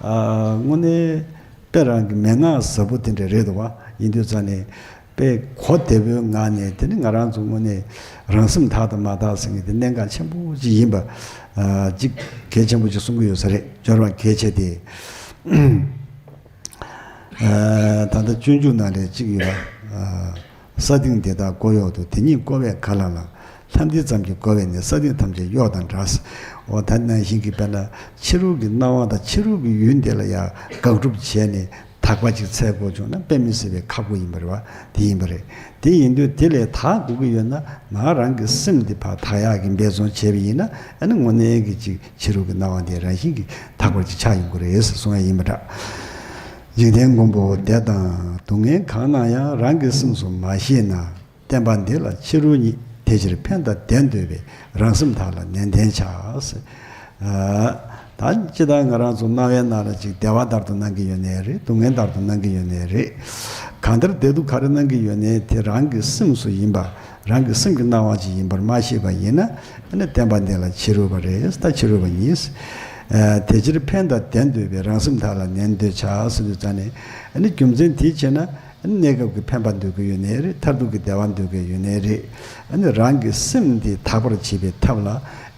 ཨ་དངོས་གནས་དཔེ་རང་གི་མན་ངག་ཟབ་པོ་དེ་འདྲ་རེད་འདུག་བ། ཡིན་དུས་ཙང་ནས་དཔེ་གོ་བདེ་པོའི་ངང་ནས་དེ་ནི་ང་རང་ཚོ་དངོས་གནས་རང་སེམས་དག་དང་མ་དག་ཟེར་མཁན་དེ་གནད་འགག་ཆེན་པོ་ཅིག་ཡིན་པ་ཨ་ཅིག་གལ་ཆེན་པོ་ཅིག་གསུང་གི་ཡོད་ས་རེད། སྦྱོར་བ་གལ་ཆེ་སྟེ། ཨ་ད་ལྟ་སྤྱོད་འཇུག་ནང་ལས་གཅིག་ཡོད་པ། ཨ་ས་སྟེང་དེ་དག་ཀོ་ཡོག་ཏུ། དེ་ཉིད་ཀོ་བས་ག་ལ་ལ། ལྷ་འདི་ཙམ་གྱིས་གོ་བས་ནི། ས་སྟེང་ཐམས་ཅད་གཡོག་དང་འདྲ། འོ་ད་ནང་བཞིན་གྱི་དཔེར་ན་ཕྱི་རོལ་གྱི་སྣང་བ་དང་ཕྱི་རོལ་གྱི་ཡུལ་འདི་ལ་ཡང་དགག་སྒྲུབ་བྱས་ནས་དག་པ་ཅིག་འཚལ་དགོས་བྱུང་ན་དཔེ་མི་སྲིད་པའི་ཁག་པོ་ཡིན་པ་རེད་བ། དེ་ཡིན་པ་རེད། དེ་ཡིན་དུས་དེ་ལས་དག་དགོས་ཀྱི་ཡོད་ན་ང་རང་གི་སེམས་འདི་ཕར་དག་ཡག་གི་འབད་བརྩོན་བྱས་པ་ཡིན་ན་ཨ་ནི་དངོས་གནས་ཀྱི་ཅིག་ཕྱི་རོལ་གྱི་སྣང་བ་འདི་རང་བཞིན་གྱིས་དག་པར་ཅིག་ཆགས་ཡོང་གི་རེད་ཟེར་གསུང་ཡ་ཡིན་པ་འདྲ། འཇིག་རྟེན་མགོན་པོ་བདེ་དང་སྡུག་བསྔལ་གང་ན་ཡང་། རང་གི་སེམས་སུ་མ་ཤེས་ན། བསྟན་པ་འདི་ལ་ཕྱི་རོལ་ཉིད། དེ་ཕྱིར་ཕན་དང་ལྡན་འདོད་པས། རང་སེམས་དག་ལ་ནན་ཏན་བྱ། ཟེར། ཨ་ད་ཅི་ད་ང་རང་ཚོ་སྣང་བའི་ནང་ལ་ཅིག་བདེ་བ་ལྟར་དུ་སྣང་གི་ཡོད་ནའི་རེད། སྡུག་བསྔལ་ལྟར་དུ་སྣང་གི་ཡོད་ནའི་རེད། གང་ལྟར་བདེ་སྡུག་ག་རེ་སྣང་གི་ཡོད་ནའི་དེ་རང་གི་སེམས་སུ་ཡིན་པ། རང་གི་སེམས་ཀྱི་སྣང་བ་ཅིག་ཡིན་པར་མ་ཤེས་པ་ཡིན་ན། ཨ་ནི་བསྟན་པ་འདི་ལ་ཕྱི་རོལ་པ་རེད། ད་ཕྱི་རོལ་པ་ཡིན། ཨ་དེ་ཕྱིར་ཕན་དང་ལྡན་འདོད་པས། རང་སེམས་དག་ལ་ནན་འདོད་བྱ་ཟེར་དུས་ཙང་ནས། ཨ་ནི་རྒྱུ་མཚན་དེའི་ཕྱིར་ན། ཨ་ནི་གནས་སྐབས་ཀྱི་ཕན་པ་འདོད་ཀྱི་ཡོད་ནའི་རེད། མཐར་ཐུག་གི་བདེ་བ་འདོད་ཀྱི་ཡོད་ནའི་རེད། ཨ་ནི་རང་གི་སེམས་འདི་དག་པར་བྱེད་པའི་ཐབས་ལ།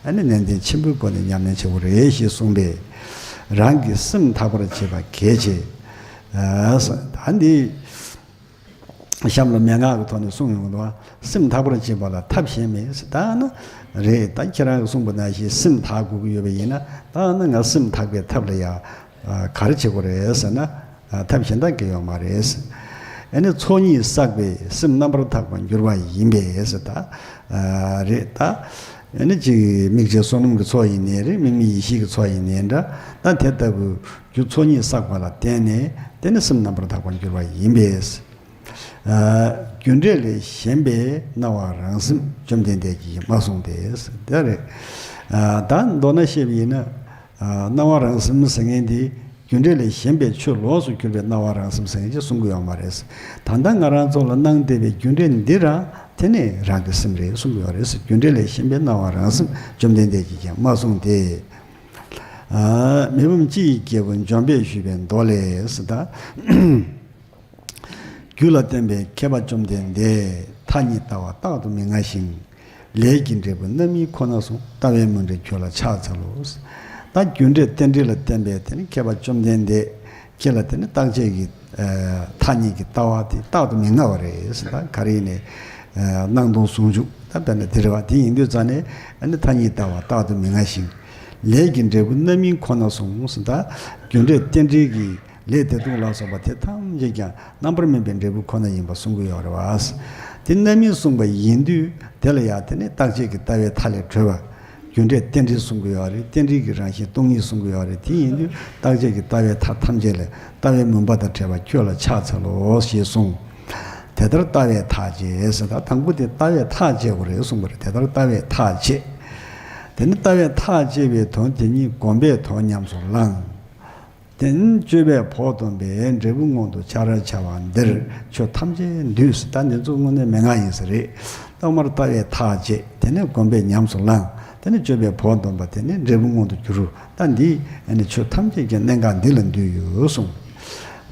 ཨ་ནི་ནན་ཏན་ཆེན་པོའི་སྒོ་ནས་ཉམས་ལེན་བྱེད་དགོས་རེད་ཞེས་གསུངས་པས། རང་གི་སེམས་དག་པར་བྱེད་པ་གལ་ཆེ། ཨ་ད་འདི། གཤམ་ལ་མན་ངག་གི་ཐོག་ནས་གསུངས་ཡོང་གི་འདུག་བ། སེམས་དག་པར་བྱེད་པ་ལ་ཐབས་གཞན་མེད་ཟེར། ད་ནི་རེད། ད་ཁྱེད་རང་གིས་གསུངས་པ་ནང་བཞིན་སེམས་དག་དགོས་ཀྱི་ཡོད་པ་ཡིན་ན། ད་ནི་ང་སེམས་དག་པའི་ཐབས་ལ་ཡ་ཨ་ག་རེ་བྱེད་དགོས་རེད་ཟེར་ན། ཨ་ཐབས་གཞན་དག་གི་ཡོད་མ་རེད་ཟེར། ཨ་ནི་ཚོགས་གཉིས་བསགས་པས་སེམས་རྣམ་པར་དག་པར་འགྱུར་བ་ཡིན་པས་ཟེར། ད་ཨ་རེད། ད་ཨ་ནི་ཅིག་དམིགས་བྱའི་བསོད་ནམས་ཀྱི་ཚོགས་ཡིན་ནའི་རེད། དམིགས་མེད་ཡེ་ཤེས་ཀྱི་ཚོགས་ཡིན་ནའི་འདྲ། ད་དེ་ལྟ་བུའི་རྒྱུ་ཚོགས་གཉིས་བསགས་པ་ལ་བརྟེན་ནས་དེ་ནི་སེམས་རྣམ་པར་དག་པར་འགྱུར་བ་ཡིན་པས། ཨ་རྒྱུ་འབྲས་ལས་གཞན་པའི་སྣང་བ་རང་སེམས་བཅོམ་ལྡན་འདས་ཀྱིས་མ་གསུངས་ཏེ། དེ་རེད། ཨ་ད་མདོར་ན་བཤད་པ་ཡིན་ན། ཨ་སྣང་བ་རང་སེམས་ཟེར་མཁན་དེ་རྒྱུ་འབྲས་ལས་གཞན་པའི་ཆོས་ལོགས་སུ་གྱུར་པའི་སྣང་བ་རང་སེམས་ཟེར་མཁན་ཅིག་གསུང་གི་ཡོད་མ་རེད། ད་ལྟ་ང་རང་ཚོ་ལ་སྣང་བསྡད་པའི་རྒྱུ་འབྲས་འདི་རང་དེ་ནི་རང་གི་སེམས་རེད་གསུང་གི་ཡོད་རེད། རྒྱུ་འབྲས་ལས་གཞན་པའི་སྣང་བ་རང་སེམས་བཅོམ་ལྡན་འདས་ཀྱིས་ཀྱང་མ་གསུངས་ཏེ། ཨ་མི་ཕམ་སྤྱི་ཡི་རྒྱལ་པོ་འཇོམས་པས་ཞུས་པའི་མདོ་ལས་ཟེར། ད་རྒྱུ་ལ་བརྟེན་པའི་མཁས་པ་བཅོམ་ལྡན་འདས། མཐའ་གཉིས་ལྟ་བ་རྟག་ཏུ་མི་མངའ་ཞིང་། ལས་ཀྱི་འབྲས་བུ་རྣམ་སྨིན་ཁོ་ན་གསུངས། ལྟ་བའི་མུན་འབྲེལ་ཁྱོད་ལ་ཕྱག་འཚལ་ལོ། ད་རྒྱུ་འབྲས་རྟེན་འབྲེལ་ལ་བརྟེན་པའི་དེ་ནི་མཁས་པ་བཅོམ་ལྡན་འདས་ཁྱེད་ལ་དེ་ནི་རྟག་ཆད་ཀྱི་ཨ་མཐའ་གཉིས་ཀྱི་ལྟ་བ་དེ་རྟག་ཏུ་མི་མངའ་བ་རེད་ཟེར། ད་ག་རེ་ཡིན་ནའི་ཨ་སྣང་སྟོང་ཟུང་འཇུག་ད་དཔེར་ན་དེ་རེད་བ། དེ་ཡིན་དུས་ཙང་ནས་ཨ་ནི་མཐའ་གཉིས་ལྟ་བ་རྟག་ཏུ་མི་མངའ་ཞིང་། ལས་ཀྱི་འབྲས་བུ་རྣམ་སྨིན་ཁོ་ན་གསུངས་ཟེར། ད་རྒྱུ་འབྲས་རྟེན་འབྲེལ་གྱི་ལས་དེ་དག་ལ་སོགས་པ་དེ་ཐམས་ཅད་ཀྱང་རྣམ་པར་སྨིན་པའི་འབྲས་བུ་ཁོ་ན་ཡིན་པ་གསུང་གི་ཡོད་རེད་བ། དེ་རྣམ་སྨིན་གསུངས་པ་ཡིན་དུས་དེ་ལ་ཡང་དེ་ནི་རྟག་ཆད་ཀྱི་ལྟ་བའི་མཐའ་ལས་གྲོལ་བ། རྒྱུ་འབྲས་རྟེན་འབྲེལ་གསུང་གི་ཡོད་རེད། རྟེན་འབྲེལ་གྱི་རང་བཞིན་སྟོང་ཉིད་གསུང་གི་ཡོད་རེད། དེ་ཡིན་དུས་རྟག་ཆད་ཀྱི་ལྟ་བའི་མཐའ་ཐམས་ཅད་ལས་ལྟ་བའི་མུན་པ་དང་བྲལ་བ་ཁྱོད་ལ་ཕྱག་འཚལ་ལོ་ཞེས་གསུངས། དེ་ལྟར་ལྟ་བས་ཐག་བཅད་ཟེར། ད་དང་པོ་དེ་ལྟ་བས་ཐག་བཅད་དགོས་རེད་གསུངས་པ་རེད། དེ་ལྟར་ལྟ་བས་ཐག་བཅད། དེ་ནི་ལྟ་བས་ཐག་བཅད་པའི་དོན་དེ་ཉིད་སྒོམ་པས་དོན་ཉམས་སུ་བླང་། དེ་ནི་སྤྱོད་པས་བོགས་འདོན་པས་འབྲས་བུ་མངོན་དུ་ཆ་ར་འཆར་བ་འདིར་ཆོས་ཐམས་ཅད་འདུས། ད་འདི་ཚོ་དངོས་གནས་མན་ངག་ཡིན་ས་རེད། ཐོག་མར་ལྟ་བས་ཐག་བཅད། དེ་ནས་སྒོམ་པས་ཉམས་སུ་བླང་། དེ་ནས་སྤྱོད་པས་བོགས་འདོན་པ། དེ་ནས་འབྲས་བུ་མངོན་དུ་གྱུར། ད་འདི་ཨ་ནི་ཆོས་ཐམས་ཅད་ཀྱི་གནད་འགག་འདི་ལ་འདུས་ཡོད་གསུངས།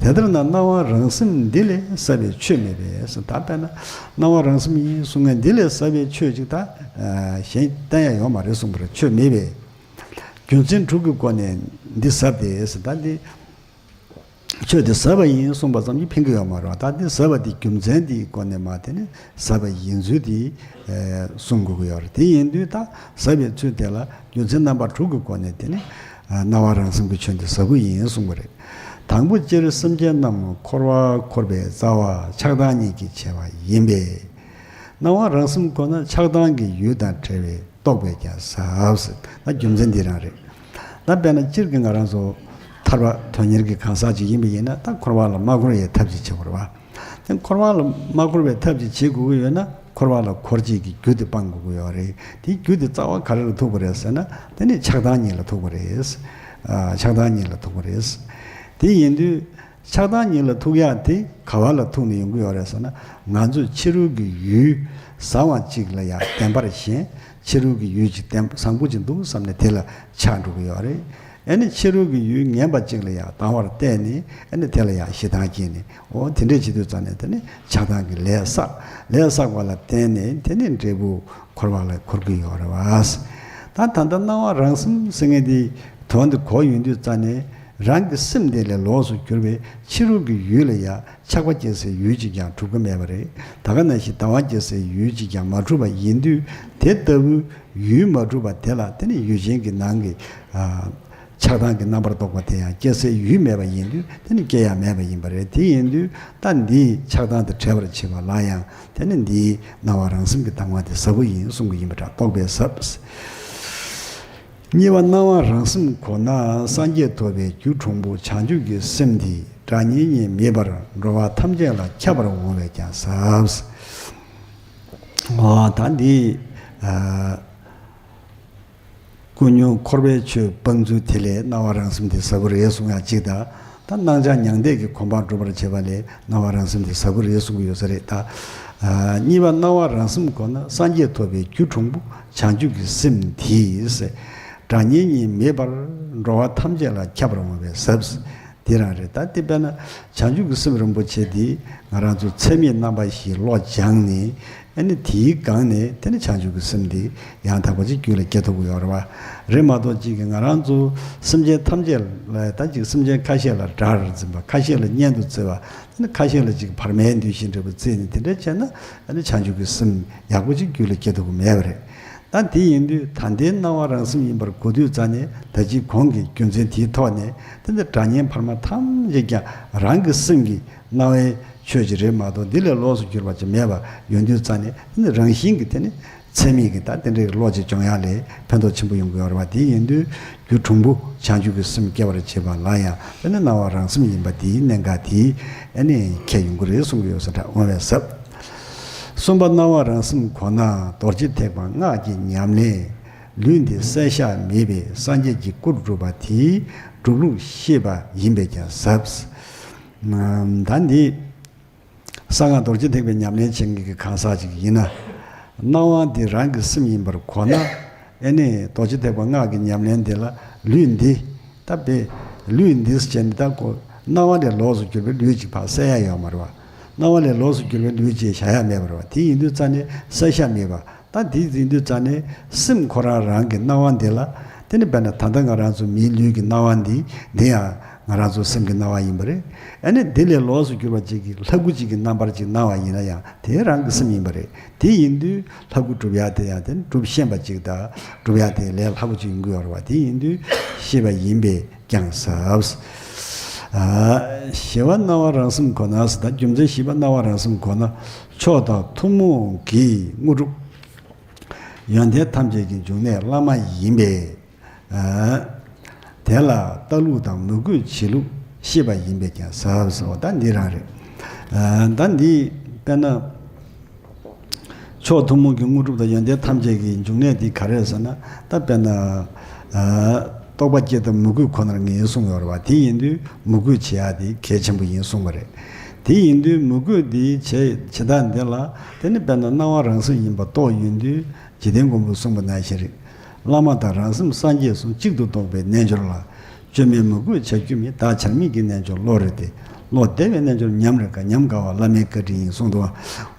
དེ་ལྟར་ན་སྣང་བ་རང་སེམས་འདི་ལས་ཟབ་པའི་ཆོས་མེད་པས་ཟེར། ད་དཔེར་ན་སྣང་བ་རང་སེམས་ཡིན་གསུང་མཁན་འདི་ལས་ཟབ་པའི་ཆོས་ཅིག་ད་གཞན་བསྟན་ཡ་ཡོད་མ་རེད་གསུངས་པ་རེད། ཆོས་མེད་པས། རྒྱུ་མཚན་དྲུག་གི་སྒོ་ནས་འདི་ཟབ་སྟེ་ཟེར། ད་འདི་ཆོས་འདི་ཟབ་པ་ཡིན་གསུངས་པ་ཙམ་གྱིས་ཕན་གྱི་ཡོད་མ་རེད། ད་འདི་ཟབ་པ་འདི་རྒྱུ་མཚན་འདིའི་སྒོ་ནས་མ་དེ་ནི་ཟབ་པ་ཡིན་ཚུལ་འདི་གསུང་དགོས་ཀྱི་ཡོད་རེད། དེ་ཡིན་དུས་ད་ཟབ་པའི་ཚུལ་དེ་ལ་རྒྱུ་མཚན་རྣམ་པ་དྲུག་གི་སྒོ་ནས་དེ་ནི་སྣང་བ་རང་སེམས་ཀྱི་ཆོས་འདི་ཟབ་པོ་ཡིན་གསུངས་པ་རེད། དང་པོ་སྤྱིར་སེམས་ཅན་རྣམས་འཁོར་བར་འཁོར་བའི་རྩ་བ་ཆགས་སྡང་གཉིས་ཀྱིས་བྱས་པ་ཡིན་པས། སྣང་བ་རང་སེམས་ཁོ་ན་ཆགས་སྡང་གི་ཡུལ་དང་བྲལ་བས་རྟོགས་པས་ཀྱང་ཟབ་ཟེར། ད་རྒྱུ་མཚན་འདི་རང་རེད། ད་དཔེར་ན་སྤྱིར་གྱི་ང་རང་ཚོ་ཐར་པ་དོན་གཉེར་གྱི་གང་ཟག་ཅིག་ཡིན་པ་ཡིན་ན། ད་འཁོར་བ་ལ་མ་འཁོར་བའི་ཐབས་ཅིག་བྱེད་དགོས་རེད་བ། དེ་འཁོར་བ་ལ་མ་འཁོར་བའི་ཐབས་ཅིག་བྱེད་དགོས་ཀྱི་ཡོད་ན། འཁོར་བ་ལ་འཁོར་བྱེད་ཀྱི་རྒྱུ་དེ་སྤང་དགོས་ཀྱི་ཡོད་རེད། དེའི་རྒྱུ་དེ་རྩ་བ་ག་རེ་ལ་ཐུག་པ་རེད་ཟེར་ན། དེ་ནི་ཆགས་སྡང་གཉིས་ལ་ཐུག་པ་རེད། ཨ་ཆགས་སྡང་གཉིས་ལ་ཐུག་པ་རེད། དེ་ཡིན་དུས། ཆགས་སྡང་གཉིས་ལ་ཐུག་ཡག་དེ་ག་བ་ལ་ཐུག་ནས་ཡོང་གི་ཡོད་རེད་ཟེར་ན། ང་ཚོས་ཕྱི་རོལ་གྱི་ཡུལ་བཟང་བ་ཅིག་ལ་ཡང་བདེན་པར་ཞེན། ཕྱི་རོལ་གྱི་ཡུལ་ཅིག་བདེན་བཟང་པོ་ཅིག་འདུག་བསམ་ནས་དེ་ལ་ཆགས་འགྲོ་གི་ཡོད་རེད། ཨ་ནི་ཕྱི་རོལ་གྱི་ཡུལ་ངན་པ་ཅིག་ལ་ཡང་སྡང་བར་བལྟས་ནས། ཨ་ནི་དེ་ལ་ཡང་ཞེ་སྡང་སྐྱེས་ནས། འོ་དེ་འདྲས་བྱེད་དུས་ཙམ་ནས་དེ་ནི་ཆགས་སྡང་གི་ལས་བསགས། ལས་བསགས་པ་ལ་བརྟེན་ནས་དེ་ནི་འབྲས་བུ་འཁོར་བ་ལ་འཁོར་གྱི་ཡོད་རེད་བ། ད་ད་ལྟ་སྣང་བ་རང་སེམས་ཟེར་མཁན་དེ་དོན་དེ་གོ་ཡོང་དུས་ཙམ་ནས། རང་གི་སེམས་དེ་ལས་ལོགས་སུ་གྱུར་པའི་ཕྱི་རོལ་གྱི་ཡུལ་ལ་ཡང་ཆགས་པ་སྐྱེ་སའི་ཡུལ་གཅིག་ཀྱང་གྲུབ་ཀྱི་མེད་པ་རེད། ད་ག་ནང་བཞིན་ལྟ་བ་སྐྱེ་སའི་ཡུལ་གཅིག་ཀྱང་མ་གྲུབ་པ་ཡིན་དུས། དེ་ལྟ་བུའི་ཡུལ་མ་གྲུབ་པ་དེ་ལ་དེ་ནི་ཡུལ་ཅན་གྱི་ནང་གི་ཨ་ཆགས་སྡང་གི་རྣམ་པར་རྟོག་པ་དེ་ཡང་སྐྱེ་སའི་ཡུལ་མེད་པ་ཡིན་དུས། དེ་ནི་སྐྱེ་ཡང་མེད་པ་ཡིན་པ་རེད། དེ་ཡིན་དུས་ད་འདིས་ཆགས་སྡང་དེ་བྲལ་བར་བྱེད་པ་ལ་ཡང་། དེ་ནི་འདིའི་སྣང་བ་རང་སེམས་ཀྱི་དྭངས་མ་དེ་ཟབ་པོ་ཡིན་གསུང་གི་ཡིན་པ་འདྲ། རྟོགས་པའི་ཟབ། གཉིས་པ་སྣང་བ་རང་སེམས་གོ་ན། སངས་རྒྱས་ཐོབ་པའི་རྒྱུ་གྲུང་པོ། བྱང་ཆུབ་ཀྱི་སེམས་འདི་དགྲ་གཉེན་གཉིས་མེད་པར། འགྲོ་བ་ཐམས་ཅད་ལ་ཁྱབ་པར་འོང་བས་ཀྱང་ཟབ། འོ་ད་འདི་ཨ་ཀུན་ཉོན་འཁོར་བའི་ཆོས་སྤང་ཚུལ་དེ་ལས་སྣང་བ་རང་སེམས་འདི་ཟབ་པོ་རེད་གསུང་ཡག་གཅིག་དང་། ད་སྣང་ཆ་མྱང་འདས་ཀྱི་གོ་འཕང་སྒྲུབ་པར་བྱེད་པ་ལས་སྣང་བ་རང་སེམས་འདི་ཟབ་པོ་རེད་གསུང་གི་ཡོད་ས་རེད། ད་ཨ་གཉིས་པ་སྣང་བ་རང་སེམས་གོ་ན། སངས་རྒྱས་ཐོབ་པའི་རྒྱུ་གྲུང་པོ། བྱང་ཆུབ་ཀྱི་སེམས་འདི་ཟེར། དགྲ་གཉེན་གཉིས་མེད་པར། འགྲོ་བ་ཐམས་ཅད་ལ་ཁྱབ་པར་འོང་བས་ཟབ། འདི་རང་རེད། ད་དེ་དཔེར་ན་བྱང་ཆུབ་ཀྱི་སེམས་རིན་པོ་ཆེ་འདི་ང་རང་ཚོ་ཚད་མེད་རྣམ་པ་བཞིའི་བློ་སྦྱངས་ནས། ཨ་ནི་དེའི་སྒང་ནས་དེ་ནི་བྱང་ཆུབ་ཀྱི་སེམས་འདི་ཡང་དག་པ་ཅིག་རྒྱུད་ལ་སྐྱེ་ཐུབ་ཀྱི་ཡོད་རེད་བ། རེད་མ་གཏོགས་ཅིག་གི་ང་རང་ཚོ་སེམས་ཅན་ཐམས་ཅད་ལ། ད་ཅིག་སེམས་ཅན་ཁ་ཤས་ལ་དགྲར་འཛིན་པ། ཁ་ཤས་ལ་གཉེན་དུ་བརྩི་བ། ཨ་ནི་ཁ་ཤས་ལ་ཅིག་བར་མའི་འདུ་ཤེས་འདྲ་པོ་བརྩིས་ནས་དེ་འདྲ་བྱས་ན། ཨ་ནི་བྱང་ཆུབ་ཀྱི་སེམས་ཡག་པོ་ཅིག་རྒྱུད་ལ་སྐྱེ་ཐུབ་ཀྱི་མེད་པ་རེད། ད་དེ་ཡིན་དུས་ད་ལྟའི་སྣང་བ་རང་སེམས་ཡིན་པར་གོ་དུས་ཙམ་ནས། ད་ཅིག་གོང་གི་རྒྱུ་མཚན་དེའི་ཐོག་ནས། དེ་འདི་དགྲ་གཉེན་བར་མ་ཐམས་ཅད་ཀྱང་རང་གི་སེམས་ཀྱི་སྣང་བའི་ཆོས་ཅིག་རེད་མ་གཏོགས། འདི་ལས་ལོགས་སུ་གྱུར་པ་ཅིག་མེད་པ་ཡོང་དུས་ཙམ་ནས། དེ་ནི་རང་བཞིན་གྱིས་དེ་ནི་ཚད་མིན་གྱི་ད་དེ་འདྲའི་བློ་ཅིག་སྦྱོང་ཡག་ལས་ཕན་ཐོགས་ཆེན་པོ་ཡོང་གི་ཡོད་རེད་བ། དེ་ཡིན་དུས་རྒྱུ་གྲུང་པོ་བྱང་ཆུབ་ཀྱི་སེམས་སྐྱེ་བར་བྱེད་པ་ལ་ཡང་། དེ་ནི་སྣང་བ་རང་སེམས་ཡིན་པ་དེའི་གནད་འགག་དེ་ཨ་ནི་ཁྱད་ཡོང་གི་རེད་གསུང་གི་ཡོད་ས་འདྲ། འོང་བས་ཟབ། གསུམ་པ་སྣང་བ་རང་སེམས་གོ་ན། རྡོ་རྗེ་ཐེག་པ་སྔགས་ཀྱི་ཉམས་ལེན། ལུས་འདི་གསལ་བཞག་མེད་པའི་སངས་རྒྱས་ཀྱི་སྐུར་གྲུབ་པ་དེའི་གྲུབ་ལུགས་ཤེས་པ་ཡིན་པས་ཀྱང་ཟབ། ད་འདི་གསང་སྔགས་རྡོ་རྗེ་ཐེག་པའི་ཉམས་ལེན་བྱེད་མཁན་གྱི་གང་ཟག་ཅིག་ཡིན་ན། སྣང་བ་འདི་རང་གི་སེམས་ཡིན་པར་གོ་ན། ཨེ་ནི་རྡོ་རྗེ་ཐེག་པ་སྔགས་ཀྱི་ཉམས་ལེན་འདི་ལ་ལུས་འདི། ད་དཔེ་ལུས་འདི་ཟེར་ནས་ད་གོ། སྣང་བ་ལས་ལོགས་སུ་གྱུར་པའི་ལུས་ཅིག་ཕར་གསལ་ཡ་ཡོད་མ་རེད་བ། སྣང་བ་ལས་ལོགས་སུ་གྱུར་པའི་ལུས་ཅིག་བཞག་ཡ་མེད་པ་རེད་བ། དེ་ཡིན་དུས་ཙམ་ནས་གསལ་བཞག་མེད་པ། ད་དེ་ཡིན་དུས་ཙམ་ནས་སེམས་ཁོ་རང་རང་གི་སྣང་བ་འདི་ལ། དེ་ནི་དཔེར་ན་ད་ལྟ་ང་རང་ཚོ་མིའི་ལུས་ཀྱི་སྣང་བ་འདི། འདི་ཡང་ང་རང་ཚོ་སེམས་ཀྱི་སྣང་བ་ཡིན་པ་རེད། ཨ་ནི་འདི་ལས་ལོགས་སུ་གྱུར་པ་ཅིག་གིས་ལྷ་སྐུ་ཅིག་གི་རྣམ་པར་ཅིག་སྣང་བ་ཡིན་ན་ཡང་དེ་རང་གི་སེམས་ཡིན་པ་རེད། དེ་ཡིན་དུས་ལྷ་སྐུ་སྒྲུབ་ཡ་དེ་ཡང་དེ་ནི་སྒྲུབ་ཤེས་པ་ཅིག་དང་། སྒྲུབ་ཡ་དེ་ལས་སླ་པོ་ཅིག་ཡོང་གི་ཡོད་རེད་བ། དེ་ཡིན་དུས་ཤེས་པ་ཡིན་པས་ཀྱང་ཟབ། ཨ། བཞི་པ་སྣང་བ་རང་སེམས་གོ་ན་ཟེར། ད་རྒྱུ་མཚན་བཞི་པ་སྣང་བ་རང་སེམས་གོ་ན། མཆོག་དང་ཐུན་མོང་གི་དངོས་གྲུབ། ཡོན་ཏན་ཐམས་ཅད་ཀྱི་འབྱུང་གནས་བླ་མ་ཡིན་པས། ཨ། དེ་ལ་ལྟ་ལུགས་དང་མོས་གུས་བྱེད་ལུགས་ཤེས་པ་ཡིན་པས་ཀྱང་ཟབ་ཟེར་བ་ད་འདི་རང་རེད། ཨ། ད་འདི་དཔེར་ན། མཆོག་ཐུན་མོང་གི་དངོས་གྲུབ་དང་ཡོན་ཏན་ཐམས་ཅད་ཀྱི་འབྱུང་གནས་དེ་ག་རེ་རེད་ཟེར་ན། ད་དཔེར་ན། ཨ། རྟོགས་པ་སྐྱེ་སྟབས་མོས་གུས་ཁོ་ནར་ངེས་གསུངས་ཡོད་རེད་བ། དེ་ཡིན་དུས་མོས་གུས་བྱེད་ཡ་དེ་གལ་ཆེན་པོ་ཡིན་གསུངས་པ་རེད། དེ་ཡིན་དུས་མོས་གུས་དེ་བྱེད་བྱེད་སྟངས་འདི་ལ། དེ་ནི་དཔེར་ན་སྣང་བ་རང་སེམས་ཡིན་པ་རྟོགས་ཡོང་དུས། འཇིག་རྟེན་མགོན་པོས་གསུངས་པ་ནང་བཞིན་རེད། བླ་མ་དང་རང་སེམས་སངས་རྒྱས་གསུམ། གཅིག་ཏུ་རྟོགས་པའི་རྣལ་འབྱོར་ལ། བཅོས་མིན་མོས་གུས་བྱ་རྒྱུ་མེད། བདག་བྱར་མེད་ཀྱི་རྣལ་འབྱོར་བློ་རེད་དེ། བློ་བདེ་བའི་རྣལ་འབྱོར་ཉམས་རེ་དཀའ། ཉམས་དཀའ་བ་བླ་མའི་བཀའ་དྲིན་ཡིན་གསུངས་འདུག་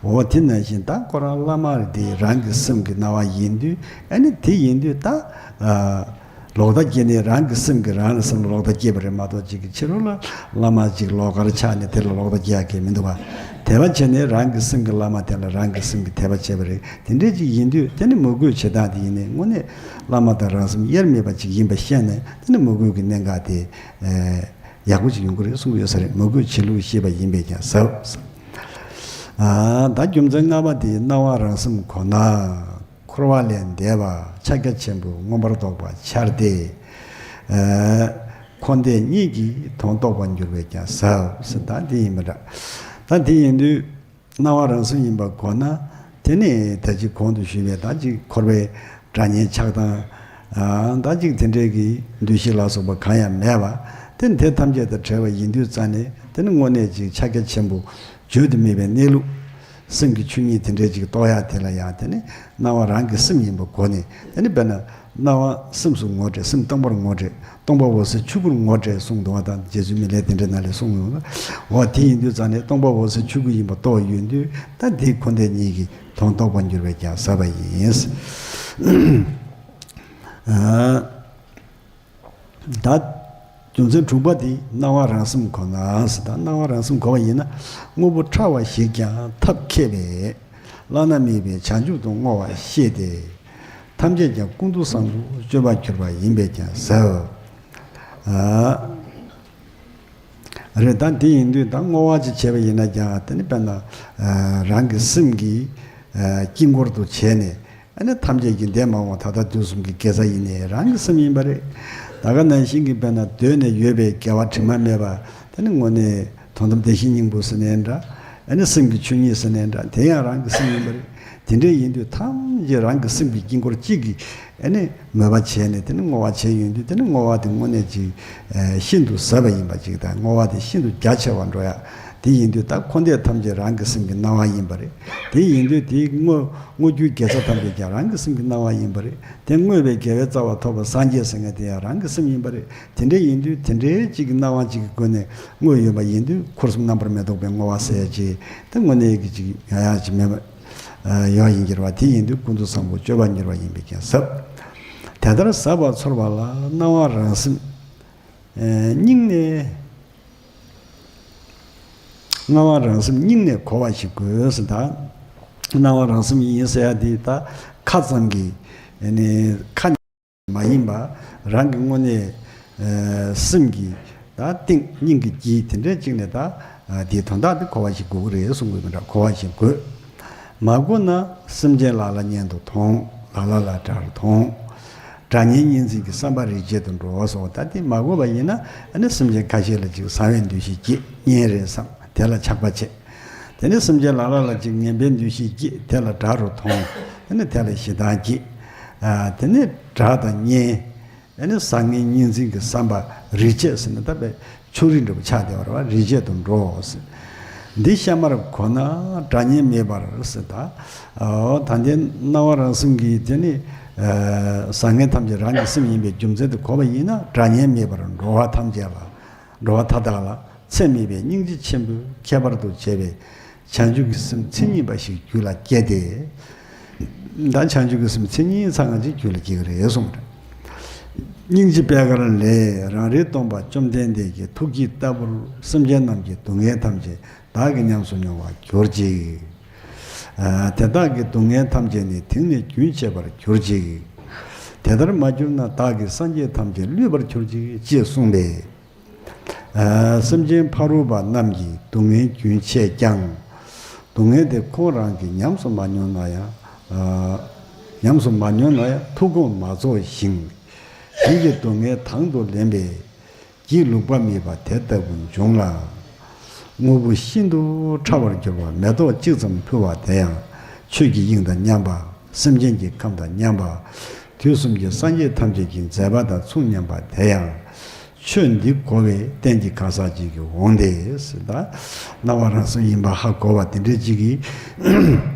བ། འོ་དེ་ནང་བཞིན་ད་ཁོ་རང་བླ་མ་རེད་དེ་རང་གི་སེམས་ཀྱི་སྣང་བ་ཡིན་དུས། ཨ་ནི་དེ་ཡིན་དུས་ད། ཨ། ལོག་ལྟ་སྐྱེས་ནས་རང་གི་སེམས་ཀྱིས་རང་ལ་སེམས་ལ་ལོག་ལྟ་སྐྱེས་པ་རེད་མ་གཏོགས། ཅིག་གི་ཕྱི་རོལ་ལ་བླ་མ་ཅིག་ལོགས་ཀར་ཆགས་ནས་དེ་ལ་ལོག་ལྟ་སྐྱེ་ཡ་གི་མི་འདུག་བ། དད་པ་བྱས་ནས་རང་གི་སེམས་ཀྱི་བླ་མ་དེ་ལ་རང་གི་སེམས་ཀྱིས་དད་པ་བྱས་པ་རེད། དེ་འདྲས་ཅིག་ཡིན་དུས་དེ་ནི་མོས་གུས་བྱེད་སྟངས་དེ་ཡིན་ནའི་དངོས་གནས་བླ་མ་དང་རང་སེམས་དབྱེར་མེད་པ་ཅིག་ཡིན་པ་ཤེས་ནས། དེ་ནི་མོས་གུས་ཀྱི་གནད་འགག་དེ། ཨེ། ཡག་པོ་ཅིག་ཡོང་གི་རེད་གསུང་གི་ཡོད་ས་རེད། མོས་གུས་བྱེད་ལུགས་ཤེས་པ་ཡིན་པས་ཀྱང་ཟབ། ཨ། ད་རྒྱུ་མཚན་ལྔ་པ་དེ་སྣང་བ་རང་སེམས་གོ་ན། འཁོར་བ་ལས་འདས་པ་ཕྱག་རྒྱ་ཆེན་པོ་མངོན་པར་རྟོགས་པ་འཆར་ཏེ། ཨ། འཁོར་འདས་གཉིས་ཀྱི་དོན་རྟོགས་པར་འགྱུར་བས་ཀྱང་ཟབ་ཟེར། ད་འདི་ཡིན་པ་འདྲ། ད་འདི་ཡིན་དུས་སྣང་བ་རང་སེམས་ཡིན་པ་གོ་ན། དེ་ནི་ད་ཅིག་གོང་དུ་ཞུས་པའི་ད་ཅིག་འཁོར་བའི་དགྲ་གཉེན་ཆགས་སྡང་། ཨ། ད་ཅིག་དེ་འདྲའི་གི་འདུ་ཤེས་ལ་སོགས་པ་གང་ཡང་མེད་པ། དེ་ནི་དེ་ཐམས་ཅད་དང་བྲལ་བ་ཡིན་དུས་ཙམ་ནས། དེ་ནི་དངོས་གནས་ཅིག་ཕྱག་རྒྱ་ཆེན་པོ་བརྗོད་དུ་མེད་པའི་གནས་ལུགས། སེམས་ཀྱི་ཆོས་ཉིད་དེ་འདྲའི་ཅིག་རྟོགས་ཡ་དེ་ལ་ཡང་དེ་ནི་སྣང་བ་རང་གི་སེམས་ཡིན་པ་གོ་ནས། དེ་ནི་དཔེར་ན་སྣང་བ་སེམས་སུ་ངོ་སྤྲད། སེམས་སྟོང་པར་ངོ་སྤྲད། སྟོང་པ་འོད་གསལ་ཆོས་སྐུར་ངོ་སྤྲད་གསུངས་འདུག་བ་དང་། རྗེ་བཙུན་མི་ལའི་བདེ་འགྲེལ་ནང་ལས་གསུངས་ཡོང་ལ། འོ་དེ་ཡིན་དུས་ཙང་ནས་སྟོང་པ་འོད་གསལ་ཆོས་སྐུ་ཡིན་པ་རྟོགས་ཡོང་དུས། ད་དེ་འཁོར་འདས་གཉིས་ཀྱི་དོན་རྟོགས་པར་འགྱུར་བས་ཀྱང་ཟབ་པ་ཡིན། ད་རྒྱུ་མཚན་དྲུག་པ་དེ་སྣང་བ་རང་སེམས་གོ་ན་ཟེར། ད་སྣང་བ་རང་སེམས་གོ་བ་ཡིན་ན། དངོས་པོ་ཕྲ་བ་ཞིག་ཀྱང་ཐབས་མཁས་པས་བླ་ན་མེད་པའི་བྱང་ཆུབ་ཏུ་བསྔོ་བ་ཤེས་ཏེ། ཐམས་ཅད་ཀྱང་ཀུན་ཏུ་བཟང་པོའི་སྤྱོད་པར་གྱུར་པ་ཡིན་པས་ཀྱང་ཟབ། ཨ། རེད། ད་དེ་ཡིན་དུས་ད་བསྔོ་བ་ཅིག་བྱས་པ་ཡིན་ན་ཀྱང་། དེ་ནི་དཔེར་ན་ཨ་རང་གི་སེམས་ཀྱི་ཨ་དཀྱིལ་འཁོར་དུ་བྱས་ནས། ཨ་ནི་ཐམས་ཅད་ཀྱི་འདས་མ་འོངས་ད་ལྟ་དུས་གསུམ་གྱི་དགེ་རྩ་ཡིན་ནའི་རང་གི་སེམས་ཡིན་པ་རེད། ད་ག་ནང་བཞིན་གྱི་དཔེར་ན་གདོད་ནས་ཡོད་པའི་དགེ་བ་དྲི་མ་མེད་པ་དེ་ནི་དངོས་གནས་དོན་དམ་བདེ་གཤེགས་སྙིང་པོ་ཟེར་ནའི་འདྲ། ཨ་ནི་སེམས་ཀྱི་ཆོས་ཉིད་ཟེར་ནའི་འདྲ། དེ་ཡང་རང་གི་སེམས་ཡིན་པ་རེད། དེ་འདྲ་ཡིན་དུས་ཐམས་ཅད་རང་གི་སེམས་ཀྱི་དཀྱིལ་འཁོར་གཅིག་གི་ཨ་ནི་མོས་པ་བྱས་ནས། དེ་ནི་བསྔོ་བ་བྱས་ཡོང་དུས། དེ་ནི་བསྔོ་བ་དེ་དངོས་གནས་ཅིག་ཨ་ཤིན་ཏུ་ཟབ་པ་ཡིན་པ་ཅིག་དང་། བསྔོ་བ་དེ་ཤིན་ཏུ་རྒྱ་ཆེ་བར་འགྲོ་ཡ། དེ་ཡིན་དུས་ད་འཁོར་འདས་ཐམས་ཅད་རང་གི་སེམས་ཀྱི་སྣང་བ་ཡིན་པ་རེད། དེ་ཡིན་དུས་དེའི་བསྔོ་བསྔོ་རྒྱུའི་དགེ་རྩ་ཐམས་ཅད་ཀྱང་རང་གི་སེམས་ཀྱི་སྣང་བ་ཡིན་པ་རེད། དེ་བསྔོས་པའི་དགེ་བའི་རྩ་བ་ཐོབ་པ་སངས་རྒྱས་ཟེར་མཁན་དེ་ཡང་རང་གི་སེམས་ཡིན་པ་རེད། དེ་འདྲ་ཡིན་དུས་དེ་འདྲའི་གཅིག་གི་སྣང་བ་གཅིག་གི་སྒོ་ནས་བསྔོས་ཡོད་པ་ཡིན་དུས། འཁོར་གསུམ་རྣམ་པར་མི་རྟོག་པའི་བསྔོ་བ་ཟེར་ཅིག་དེ་དངོས་གནས་ཀྱི་ཅིག་ཡོང་ཡ་ཅིག་མེད་པ་ཡོང་ཡིན་གྱི་རེད་བ། དེ་ཡིན་དུས་ཀུན་ཏུ་བཟང་པོ་སྤྱོད་པར་འགྱུར་བ་ཡིན་པས་ཀྱང་ཟབ། དེ་ལྟར་ཟབ་པར་ཚོར་བ་ལ་སྣང་བ་རང་སེམས་ཨ་སྙིང་ནས། སྣང་བ་རང་སེམས་སྙིང་ནས་གོ་བ་ཞིག་དགོས་ཟེར། ད་སྣང་བ་རང་སེམས་ཡིན་ཟེར་ཡ་དེ་ད་ཁ་ཙམ་གྱི་ཨ་ནི་ཁ་མ་ཡིན་པ། རང་གི་དངོས་གནས་ཨ་སེམས་ཀྱི་ད་གཏིང་སྙིང་གི་དཀྱིལ་དེ་འདྲའི་གཅིག་ནས་ད་ཨ་དེའི་དོན་དག་དེ་གོ་བ་ཞིག་དགོས་ཀྱི་རེད་གསུང་གི་ཡོད་པ་འདྲ། གོ་བ་ཞིག་དགོས། མ་གོ་ན་སེམས་ཅན་ལ་ལ་གཉེན་དུ་མཐོང་། ལ་ལ་ལ་དགྲར་མཐོང་། དགྲ་གཉེན་གཉིས་འཛིན་གྱི་བསམ་པ་རིག་བྱེད་དུ་འགྲོ་བ་སོགས། ད་དེ་མ་གོ་བ་ཡིན་ན་ཨ་ནི་སེམས་ཅན་ཁ་ཤས་ལ་ཅིག་བཟང་བའི་འདུ་ཤེས་སྐྱེས། གཉེན་རེད་བསམ། དེ་ལ་ཆགས་པ་བྱེད། དེ་ནས་སེམས་ཅན་ལ་ལ་ལ་ཅིག་ངན་པའི་འདུ་ཤེས་སྐྱེས། དེ་ལ་དགྲ་རུ་མཐོང་། དེ་ནས་དེ་ལ་ཞེ་སྡང་སྐྱེས། ཨ་དེ་ནས་དགྲ་དང་གཉེན། ཨ་ནི་བཟང་ངན་གཉིས་འཛིན་གྱི་བསམ་པ་རིག་བྱེད་ཟེར་ན་ད་དཔེ་ཕྱོགས་རིས་འདྲ་པོ་ཆགས་བསྡད་པ་རེད་བ། རིག་བྱེད་དུ་འགྲོ་ཟེར། འདི་གཤའ་མར་གོ་ན་དགྲ་གཉེན་མེད་པར་ཟེར། ད་འོ་ད་ལྟའི་སྣང་བ་རང་སེམས་ཀྱི་དེ་ནི་ཨ་བཟང་ངན་ཐམས་ཅད་རང་གི་སེམས་ཡིན་པའི་རྒྱུ་མཚན་དེ་གོ་བ་ཡིན་ན། དགྲ་གཉེན་མེད་པར་འགྲོ་བ་ཐམས་ཅད་ལ། འགྲོ་བ་མཐའ་དག་ལ་ཚད་མེད་པའི་སྙིང་རྗེ་ཆེན་པོས་ཁྱད་པར་དུ་བྱས་པའི་བྱང་ཆུབ་ཀྱི་སེམས་མཚན་ཉིད་པ་ཞིག་རྒྱུད་ལ་སྐྱེས་ཏེ། ད་བྱང་ཆུབ་ཀྱི་སེམས་མཚན་ཉིད་ཚང་ང་ཅིག་རྒྱུད་ལ་སྐྱེ་གི་རེད་གསུངས་པ་རེད། སྙིང་རྗེ་པད་དཀར་ལས། རང་རིག་སྟོང་པ་བཅོམ་ལྡན་འདས་ཀྱི་ཐུགས་བསྐྱེད་ལྟ་བུར་སེམས་ཅན་རྣམས་ཀྱི་སྡུག་བསྔལ་ཐམས་ཅད་བདག་གིས་ཉམས་སུ་མྱོང་བར་གྱུར་ཅིག་ཨ་དེ་དག་གི་སྡུག་བསྔལ་ཐམས་ཅད་ནི་དེང་ནས་རྒྱུན་ཆད་པར་གྱུར་ཅིག་དེ་ལྟར་མ་གྱུར་ན་བདག་གི་སངས་རྒྱས་ཐམས་ཅད་བསླུས་པར་གྱུར་ཅིག་ཅེས་གསུངས་པས། ཨ་སེམས་ཅན་ཕ་རོལ་པ་རྣམས་ཀྱི་སྡུག་བསྔལ་རྒྱུན་ཆད་ཀྱང་། སྡུག་བསྔལ་དེ་ཁོང་རང་གིས་ཉམས་སུ་མ་མྱོང་ན་ཡང་། ཨ་ཉམས་སུ་མ་མྱོང་ན་ཡང་ཐུགས་དགོངས་མ་རྫོགས་ཤིང་། གཞན་གྱི་སྡུག་བསྔལ་དང་དུ་ལེན་པའི་སྒྱིད་ལུག་པ་མེད་པ་དེ་ལྟ་བུ་འབྱུང་ལ། དངོས་པོ་ཤིན་ཏུ་ཕྲ་བར་གྱུར་པ་མེ་ཏོག་གཅིག་ཙམ་ཕུལ་བ་དེ་ཡང་ཆོས་ཀྱི་དབྱིངས་དང་མཉམ་པ། སེམས་ཅན་གྱི་ཁམས་དང་མཉམ་པ། དུས་གསུམ་གྱི་སངས་རྒྱས་ཐམས་ཅད་ཀྱི་མཛད་པ་དང་མཚུངས་སྙམ་པ་དེ་ཡང་། ཆོས་འདི་གོ་བའི་རྟེན་གྱི་གང་ཟག་ཅིག་གིས་འོང་སྟེ་ཟེར། ད་སྣང་བ་རང་སེམས་ཡིན་པ་ཧ་གོ་བ་དེ་འདྲའི་ཅིག་གིས།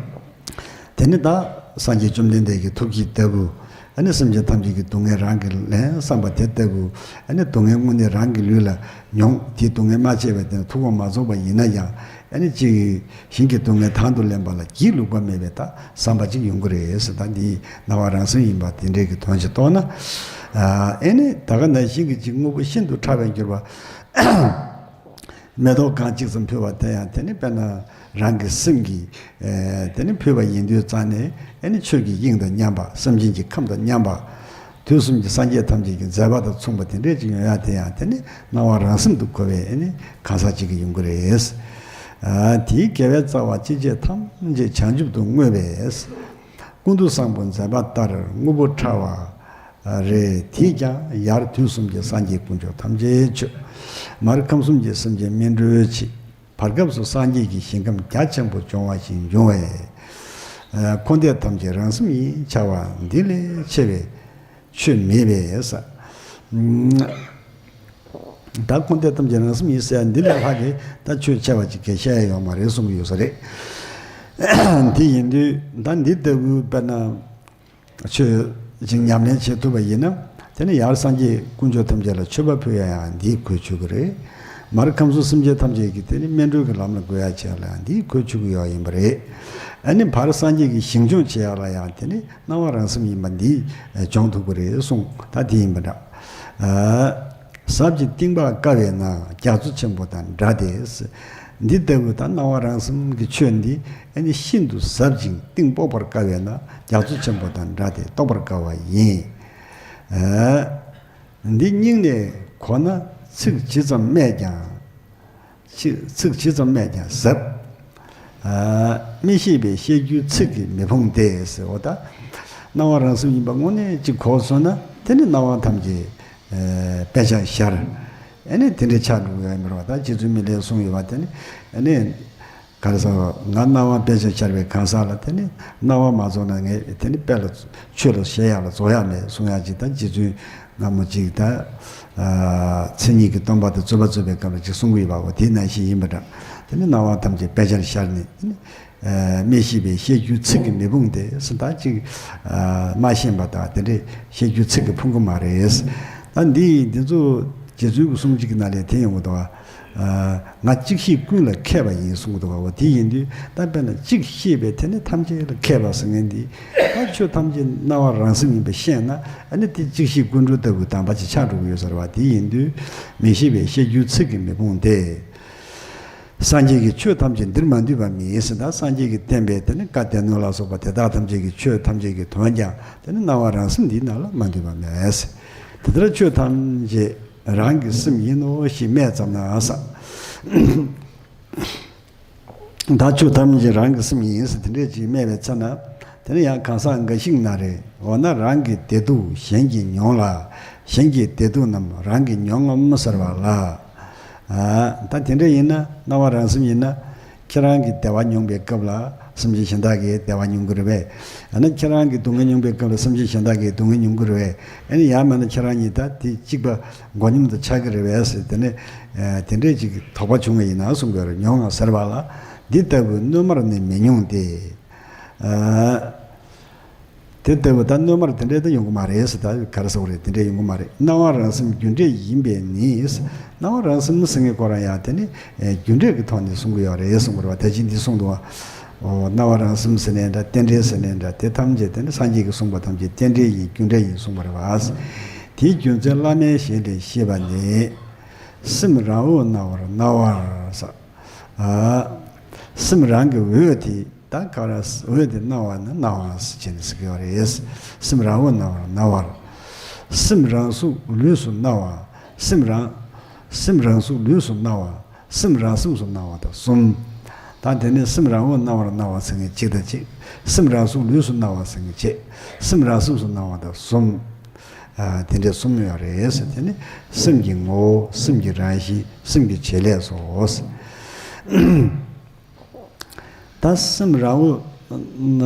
དེ་ནི་ད་སངས་རྒྱས་བཅོམ་ལྡན་འདས་ཀྱི་ཐུགས་བསྐྱེད་ལྟ་བུ། ཨ་ནི་སེམས་ཅན་ཐམས་ཅད་ཀྱི་སྡུག་བསྔལ་རང་གིས་ལེན་བསམ་པ་དེ་ལྟ་བུ། ཨ་ནི་སྡུག་བསྔལ་དངོས་གནས་རང་གི་ལུས་ལ་མྱོང་། དེའི་སྡུག་བསྔལ་མ་སྤྱད་པའི་སྟེང་ཐུགས་དགོངས་མ་རྫོགས་པ་ཡིན་ན་ཡང་། ཨ་ནི་གཅིག་གཞན་གྱི་སྡུག་བསྔལ་དང་དུ་ལེན་པ་ལ་སྒྱིད་ལུག་པ་མེད་པའི་ད་བསམ་པ་ཅིག་ཡོང་གི་རེད་ཟེར། ད་འདི་སྣང་བ་རང་སེམས་ཡིན་པ་དེ་འདྲའི་གི་དོན་ཅིག་རྟོགས་ན། ཨ་ནི་ད་ག་ནང་བཞིན་གྱི་ཅིག་དངོས་པོ་ཤིན་ཏུ་ཕྲ་བར་གྱུར་པ། མེ་ཏོག་གང་གཅིག་ཙམ་ཕུལ་བ་དེ་ཡང་དེ་ནི་དཔེར་ན་རང་གི་སེམས་ཀྱིས་ཨེ་དེ་ནི་ཕུལ་བ་ཡིན་དུས་ཙང་ནས། ཨེ་ནི་ཆོས་ཀྱི་དབྱིངས་དང་མཉམ་པ། སེམས་ཅན་གྱི་ཁམས་དང་མཉམ་པ། དུས་གསུམ་གྱི་སངས་རྒྱས་ཐམས་ཅད་ཀྱི་མཛད་པ་དང་མཚུངས་པ་དེ་འདྲས་ཅིག་ཡོང་ཡ་དེ་ཡང་དེ་ནི་སྣང་བ་རང་སེམས་དུ་གོ་བའི་ཨེ་ནི་གང་ཟག་ཅིག་གི་ཡོང་གི་རེད། ཨ་དེའི་དགེ་བའི་རྩ་བ་ཅི་བྱེད་ཐམས་ཅད་བྱང་ཆུབ་ཏུ་བསྔོས་པས། ཀུན་ཏུ་བཟང་པོ་མཛད་པ་ལྟར་དངོས་པོ་ཕྲ་བ་རེ་དེས་ཀྱང་ཡར་དུས་གསུམ་གྱི་སངས་རྒྱས་དཀོན་མཆོག་ཐམས་ཅད་མཆོད། མར་ཁམས་གསུམ་གྱི་སེམས་ཅན་སྨིན་གྲོལ་བྱེད། བར་སྐབས་སུ་སངས་རྒྱས་ཀྱི་ཞིང་ཁམས་རྒྱ་ཆེན་པོ་སྦྱོང་བ་ཞིག་འབྱུང་བས། ཨ་འཁོར་འདས་ཐམས་ཅད་རང་སེམས་ཡིན་བྱ་བ་འདི་ལས་ཆེ་བའི་ཆོས་མེད་པས། ཨ། ད་འཁོར་འདས་ཐམས་ཅད་རང་སེམས་ཡིན་ཟེར་ཡ་འདི་ལས་ལྷག་གི་ད་ཆོས་ཆེ་བ་ཅིག་གས་བཤད་ཡ་ཡོད་མ་རེད་གསུང་གི་ཡོད་ས་རེད། དེ་ཡིན་དུས་ད་འདི་ལྟ་བུའི་དཔེར་ན། ཆོས་ཅིག་ཉམས་ལེན་བྱེད་ཐུབ་པ་ཡིན་ན། དེ་ནི་ཡར་སངས་རྒྱས་དཀོན་མཆོག་ཐམས་ཅད་ལ་མཆོད་པ་ཕུལ་ཡ་ཡང་འདིའི་གོ་ཆོད་ཀྱི་རེད། མར་ཁམས་གསུམ་སེམས་ཅན་ཐམས་ཅད་ཀྱི་དེ་ནི་སྨིན་གྲོལ་གྱི་ལམ་ལ་འགོད་ཡ་བྱེད་ཡ་ལ་ཡང་འདིའི་གོ་ཆོད་ཀྱི་ཡོད་ཡིན་པ་རེད། ཨ་ནི་བར་སངས་རྒྱས་ཀྱི་ཞིང་སྦྱོང་བྱེད་ཡ་ལ་ཡང་དེ་ནི་སྣང་བ་རང་སེམས་ཡིན་པ་འདིས་སྦྱོང་ཐུབ་ཀྱི་རེད་གསུངས། ད་དེ་ཡིན་པ་འདྲ། ཟབ་ཅིང་གཏིང་དཔག་དཀའ་བས་ན་རྒྱ་མཚོ་ཆེན་པོ་དང་འདྲ་སྟེ། འདི་ལྟ་བུ་དང་སྣང་བ་རང་སེམས་ཀྱི་ཆོས་འདི་ཨ་ནི་ཤིན་ཏུ་ཟབ་ཅིང་གཏིང་དཔོག་པར་དཀའ་བས་ན་རྒྱ་མཚོ་ཆེན་པོ་དང་འདྲ་སྟེ་རྟོགས་པར་དཀའ་བ་ཡིན། འདི་སྙིང་ནས་གོ་ན་ཚིག་ཇི་ཙམ་སྨྲས་ཀྱང་། ཚིག་ཇི་ཙམ་སྨྲས་ཀྱང་ཟབ། མི་ཤེས་པས་བཤད་རྒྱུའི་ཚིག་གིས་མི་ཕུང་སྟེ་ཟེར་བ་དང་། སྣང་བ་རང་སེམས་ཡིན་པ་དངོས་གནས་ཅིག་གོ་སོང་ན་དེ་ནི་སྣང་བ་ཐམས་ཅད་དཔེ་ཆ་ཤར། ཨ་ནི་དེ་འདྲའི་ཆགས་འགྲོ་གི་ཡོད་མ་རེད་བ། ད་རྗེ་བཙུན་མི་ལས་གསུངས་ཡོད་བ། དེ་ནི་ཨ་ནི་ག་རེ་ཟེར། ང་སྣང་བ་དཔེ་ཆ་ཤར་བའི་གང་ཟག་ལ་དེ་ནི་སྣང་བ་མ་རྫོགས་ན་ངས་དེ་ནི་དཔེ་ལ་ཆོས་ལ་བཤད་ཡག་ལ་རྫོགས་ཡག་མེད་གསུང་ཡག་ཅིག་ད་རྗེ་བཙུན་སྔ་མོ་ཅིག་ད་མཚན་ཉིད་ཀྱི་སྟོན་པ་དང་རྩོད་པ་རྩོད་པའི་སྐབས་ལ་ཅིག་གསུང་གི་ཡོད་པ་འོ། དེ་ནང་བཞིན་ཡིན་པ་འདྲ། དེ་ནི་སྣང་བ་ཐམས་ཅད་དཔེ་ཆར་ཤར་ནས་དེ་ནི། མི་ཤེས་པས་བཤད་རྒྱུའི་ཚིག་གིས་མི་ཕུང་སྟེ་ཟེར། ད་ཅིག་མ་ཤེས་པ་དང་དེ་འདྲས་བཤད་རྒྱུའི་ཚིག་གིས་ཕུང་གི་མ་རེད། ད་འདི་འདི་ཚོ་རྗེ་བཙུན་གྱི་གསུང་གཅིག་གི་ནང་ལས་དེ་ཡོང་གི་འདུག་བ། ང་གཅིག་ཤེས་ཀུན་ལ་མཁས་པ་ཡིན་གསུང་གི་འདུག་བ། འོ་དེ་ཡིན་དུས་ད་དཔེར་ན་གཅིག་ཤེས་པས་དེ་ནི་ཐམས་ཅད་ལ་མཁས་པ་ཟེར་མཁན་འདི། ད་ཆོས་ཐམས་ཅད་སྣང་བ་རང་སེམས་ཡིན་པ་ཤེས་ན་ཨ་ནི་དེ་གཅིག་ཤེས་ཀུན་གྲོལ་ལྟ་བུའི་དམ་པ་ཅིག་ཆགས་འགྲོ་གི་ཡོད་ས་རེད་བ། དེ་ཡིན་དུས་མི་ཤེས་པས་བཤད་རྒྱུའི་ཚིག་གིས་མི་ཕུང་སྟེ། སངས་རྒྱས་ཀྱིས་ཆོས་ཐམས་ཅད་འདིར་མ་འདུས་པ་མེད་ཟེར། ད་སངས་རྒྱས་ཀྱིས་བསྟན་པའི་དེ་ནི་བཀའ་སྡེ་སྣོད་ལ་སོགས་པ་དེ་དག་ཐམས་ཅད་ཀྱི་ཆོས་ཐམས་ཅད་ཀྱི་དོན་ཀྱང་དེ་ནི་སྣང་བ་རང་སེམས་འདིའི་ནང་ལ་མ་འདུས་པ་མེད་ཟེར། དེ་ལྟར་ཆོས་ཐམས་ཅད་རང་གི་སེམས་ཡིན་ནོ་ཞེས་སྨྲས་ཙམ་ན་ཟེར། ད་ཆོས་ཐམས་ཅད་རང་གི་སེམས་ཡིན་ཟེར་དེ་འདྲས་ཅིག་སྨྲས་པའི་ཚེ་ན། དེ་ནི་ཡང་གང་ཟག་འགའ་ཞིག་ན་རེ། འོ་ན་རང་གི་བདེ་སྡུག་གཞན་གྱིས་མྱོང་ལ། གཞན་གྱི་བདེ་སྡུག་རྣམས་རང་གིས་མྱོང་ངམ་ཟེར་བ་ལ། ཨ། ད་དེ་འདྲ་ཡིན་ན་སྣང་བ་རང་སེམས་ཡིན་ན། ཁྱེད་རང་གིས་བདེ་བ་མྱོང་པའི་སྐབས་ལ་སེམས་ཅན་གཞན་དག་གིས་བདེ་བ་མྱོང་གི་རེད་པས། ཡང་ན་ཁྱེད་རང་གིས་སྡུག་བསྔལ་མྱོང་པའི་སྐབས་ལ་སེམས་ཅན་གཞན་དག་གིས་སྡུག་བསྔལ་མྱོང་གི་རེད་པས། ཨ་ནི་ཡང་མིན་ན་ཁྱེད་རང་གཉིས་ད་དེ་གཅིག་པ་མགོ་མཉམ་དུ་ཆགས་ཀྱི་རེད་པས་ཟེར། དེ་ནས་དེ་འདྲས་ཅིག་དོགས་པ་བྱུང་བ་ཡིན་ན་གསུང་གི་རེད། མྱོང་ང་ཟེར་བ་ལ། འདི་ལྟ་བུའི་བསྣོལ་མར་ནི་མི་མྱོང་སྟེ། ཨ། དེ་ལྟ་བུ་ད་བསྣོལ་མར་དེ་འདྲས་ད་ཡོང་གི་མ་རེད་ཟེར། ད་ག་རེ་ཟེར་བ་རེད། དེ་འདྲས་ཡོང་གི་མ་རེད། སྣང་བ་རང་སེམས་རྒྱུ་འབྲས་ཡིན་པས་ནི། སྣང་བ་རང་སེམས་ཟེར་མཁན་ཁོ་རང་ཡང་དེ་ནི་རྒྱུ་འབྲས་ཀྱི་ཐོག་ནས་གསུང་གི་ཡོད་རེད་གསུང་གི་རེད་བ། ད་ཅི་འདི་གསུངས་འདུག་བ། ཨོ། སྣང་བ་རང་སེམས་ཟེར་ནའི་འདྲ། རྟེན་འབྲེལ་ཟེར་ནའི་འདྲ། དེ་ཐམས་ཅད་དེ་ནི་སངས་རྒྱས་ཀྱིས་གསུངས་པ་ཐམས་ཅད་རྟེན་འབྲེལ་ཡིན་རྒྱུ་འབྲས་ཡིན་གསུངས་པ་རེད་བ། དེའི་རྒྱུ་མཚན་བླ་མའི་ཞལ་ལས་ཤེས་པ་ནི། སེམས་རང་འོད་སྣང་བར་སྣང་བར་ཟེར། ཨ། སེམས་རང་གི་འོད་དེ། ད་ག་རེ། འོད་དེ་སྣང་བ་ནི་སྣང་བ་ཟེར་བྱས་ནས་ཟེར་གྱི་ཡོད་རེད། སེམས་རང་འོད་སྣང་བར་སྣང་བར། སེམས་རང་གཟུགས་ལུས་སུ་སྣང་བ། སེམས་རང་། སེམས་རང་གཟུགས་ལུས་སུ་སྣང་བ། སེམས་རང་སེམས་སུ་སྣང་བ་དང་གསུམ། ད་དེ་ནས་སེམས་རང་འོད་སྣང་བར་སྣང་བ་ཟེར་མཁན་གཅིག་དང་གཅིག་སེམས་རང་གཟུགས་ལུས་སུ་སྣང་བ་ཟེར་མཁན་གཅིག་སེམས་རང་སེམས་སུ་སྣང་བ་དང་གསུམ། ཨ། དེ་འདྲའི་གསུམ་ཡོད་རེད་ཟེར། དེ་ནི་སེམས་ཀྱི་ངོ་བོ། སེམས་ཀྱི་རང་བཞིན། སེམས་ཀྱི་བྱེད་ལས་སོ། ད་སེམས་རང་འོད།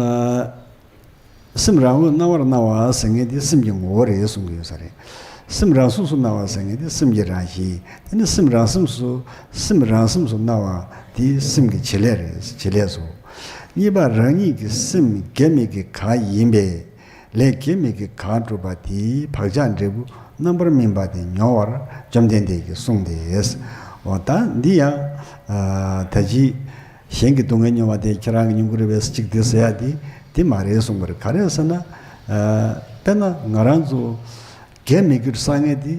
སེམས་རང་འོད་སྣང་བར་སྣང་བ་ཟེར་མཁན་དེ་སེམས་ཀྱི་ངོ་བོ་རེད་གསུང་གི་ཡོད་ས་རེད། སེམས་རང་སེམས་སུ་སྣང་བ་ཟེར་མཁན་དེ་སེམས་ཀྱི་རང་བཞིན། དེ་ནི་སེམས་རང་སེམས་སུ། སེམས་རང་སེམས་སུ་སྣང་བ་དེ་སེམས་ཀྱི་བྱེད་ལས་རེད། བྱེད་ལས་སོ། གཉིས་པ་རང་ཉིད་ཀྱི་སེམས་དགེ་མི་དགེ་གང་ཡིན་པས། ལས་དགེ་མི་དགེ་གང་སྒྲུབ་པ་དེའི་བག་ཆགས་འབྲས་བུ་རྣམ་པར་སྨིན་པ་དེ་མྱོང་བར་བཅོམ་ལྡན་འདས་ཀྱིས་གསུངས་ཏེ། འོ་ད་འདི་ཡང་། ཨ། ད་ཅི། གཞན་གྱི་སྡུག་བསྔལ་མྱོང་བ་དེ་ཁྱེད་རང་གིས་མྱོང་གི་རེད་པས་ཟེར་གཅིག་དེ་ཟེར་ཡ་དེ་དེ་མ་རེད་གསུངས་པ་རེད། ག་རེ་ཟེར་ན། ཨ། དཔེར་ན་ང་རང་ཚོ་དགེ་མི་དགེ་བསགས་མཁན་དེ།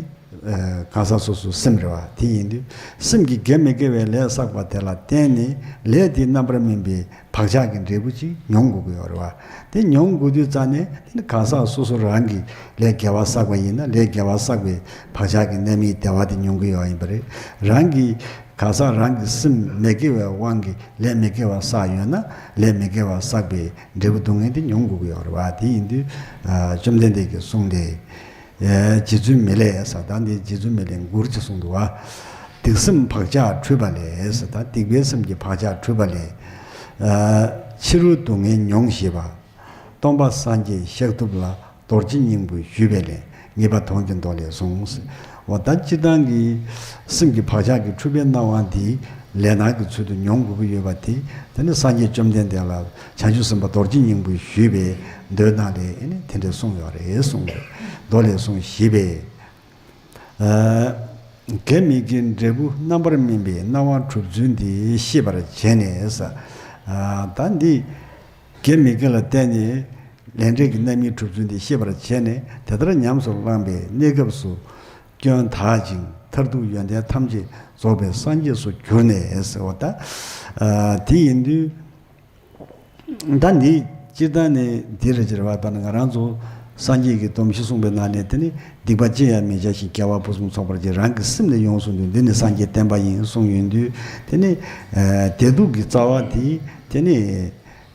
ཨ། གང་ཟག་སོ་སོའི་སེམས་རེད་བ། དེ་ཡིན་དུས་སེམས་ཀྱིས་དགེ་མི་དགེ་བའི་ལས་བསགས་པ་དེ་ལ་བརྟེན་ནས་ལས་དེའི་རྣམ་པར་སྨིན་པའི་བག་ཆགས་ཀྱི་འབྲས་བུ་ཅིག་མྱོང་དགོས་ཀྱི་ཡོད་རེད་བ། དེ་མྱོང་དགོས་དུས་ཙང་ནས་དེ་ནི་གང་ཟག་སོ་སོ་རང་གིས་ལས་དགེ་བ་བསགས་པ་ཡིན་ན་ལས་དགེ་བ་བསགས་པའི་བག་ཆགས་ཀྱི་རྣམ་སྨིན་བདེ་བ་དེ་མྱོང་གི་ཡོད་ཡིན་པ་རེད། རང་གིས། གང་ཟག་རང་གི་སེམས་མི་དགེ་བའི་དབང་གིས་ལས་མི་དགེ་བ་བསགས་ཡོད་ན་ལས་མི་དགེ་བ་བསགས་པའི་འབྲས་བུ་སྡུག་བསྔལ་དེ་མྱོང་དགོས་ཀྱི་ཡོད་རེད་བ། དེ་ཡིན་དུས། ཨ། བཅོམ་ལྡན་འདས་ཀྱིས་གསུངས་ཏེ། ཨེ། རྗེ་བཙུན་མི་ལས་ཟེར། ད་འདི་རྗེ་བཙུན་མི་ལས་མགུར་གྱིས་གསུངས་འདུག་བ། སྡིག་སེམས་བག་ཆགས་འཁྲུལ་པ་ལས་ཟེར། ད་སྡིག་པའི་སེམས་ཀྱི་བག་ཆགས་འཁྲུལ་པ་ལས། ཨ། ཕྱི་རོལ་སྡུག་བསྔལ་མྱོང་ཞེས་པ། སྟོན་པ་སངས་རྒྱས་གཤེགས་ཐུབ་ལ། རྡོ་རྗེ་སྙིང་པོས་ཞུས་པའི་ལན། ངེས་པ་དོན་གྱི་མདོ་ལས་གསུངས། འོ་ད་སྤྱིར་བཏང་གི་སེམས་ཀྱི་བག་ཆགས་ཀྱི་འཁྲུལ་པའི་སྣང་བ་འདི་ལས་སྣང་གི་ཚུལ་དུ་མྱོང་དགོས་ཀྱི་ཡོད་པ་དེ། དེ་ནི་སངས་རྒྱས་བཅོམ་ལྡན་འདས་ལ་བྱང་ཆུབ་སེམས་དཔའ་རྡོ་རྗེ་སྙིང་པོས་ཞུས་པའི་མདོའི་ནང་ལས་ཨེ་ནི་དེ་འདྲ་གསུངས་ཡོད་རེད་གསུངས་རེད། མདོ་ལས་གསུངས་ཞེས་པས། ཨ། དགེ་མི་དགེའི་འབྲས་བུ་རྣམ་པར་སྨིན་པའི་སྣང་བ་གྲུབ་ཚུལ་འདི་ཤེས་པར་བྱས་ནས། ཨ། ད་འདི་དགེ་མི་དགེ་ལ་བརྟེན་ནས་ལས་འབྲས་ཀྱི་རྣམ་སྨིན་གྲུབ་ཚུལ་འདི་ཤེས་པར་བྱས་ནས། དེ་ལྟར་ཉམས་སུ་བླངས་པའི་གནས་སྐབས་སུ་སྐྱོན་དག་ཅིང་མཐར་ཐུག་ཡོན་ཏན་ཐམས་ཅད་རྫོགས་པའི་སངས་རྒྱས་སུ་གྱུར་ནས་ཟེར་བ་ད། ཨ། དེ་ཡིན་དུས། ད་འདི་སྤྱིར་བཏང་ནས་འདི་རེད་ཅེས་པ་ལྟར་ན། ང་རང་ཚོ་སངས་རྒྱས་ཀྱི་སྡོམ་བཞི་གསུངས་པའི་ནང་ནས། དེ་ནི་སྡིག་པ་ཅི་ཡང་མི་བྱ་ཞིང་། དགེ་བ་ཕུན་སུམ་ཚོགས་པར་སྤྱད། རང་གི་སེམས་ལས་ཡོངས་སུ་འདུལ། འདི་ནི་སངས་རྒྱས་བསྟན་པ་ཡིན་གསུངས་ཡོང་དུས། དེ་ནི་ཨ་བདེ་སྡུག་གི་རྩ་བ་དེ་དེ་ནི་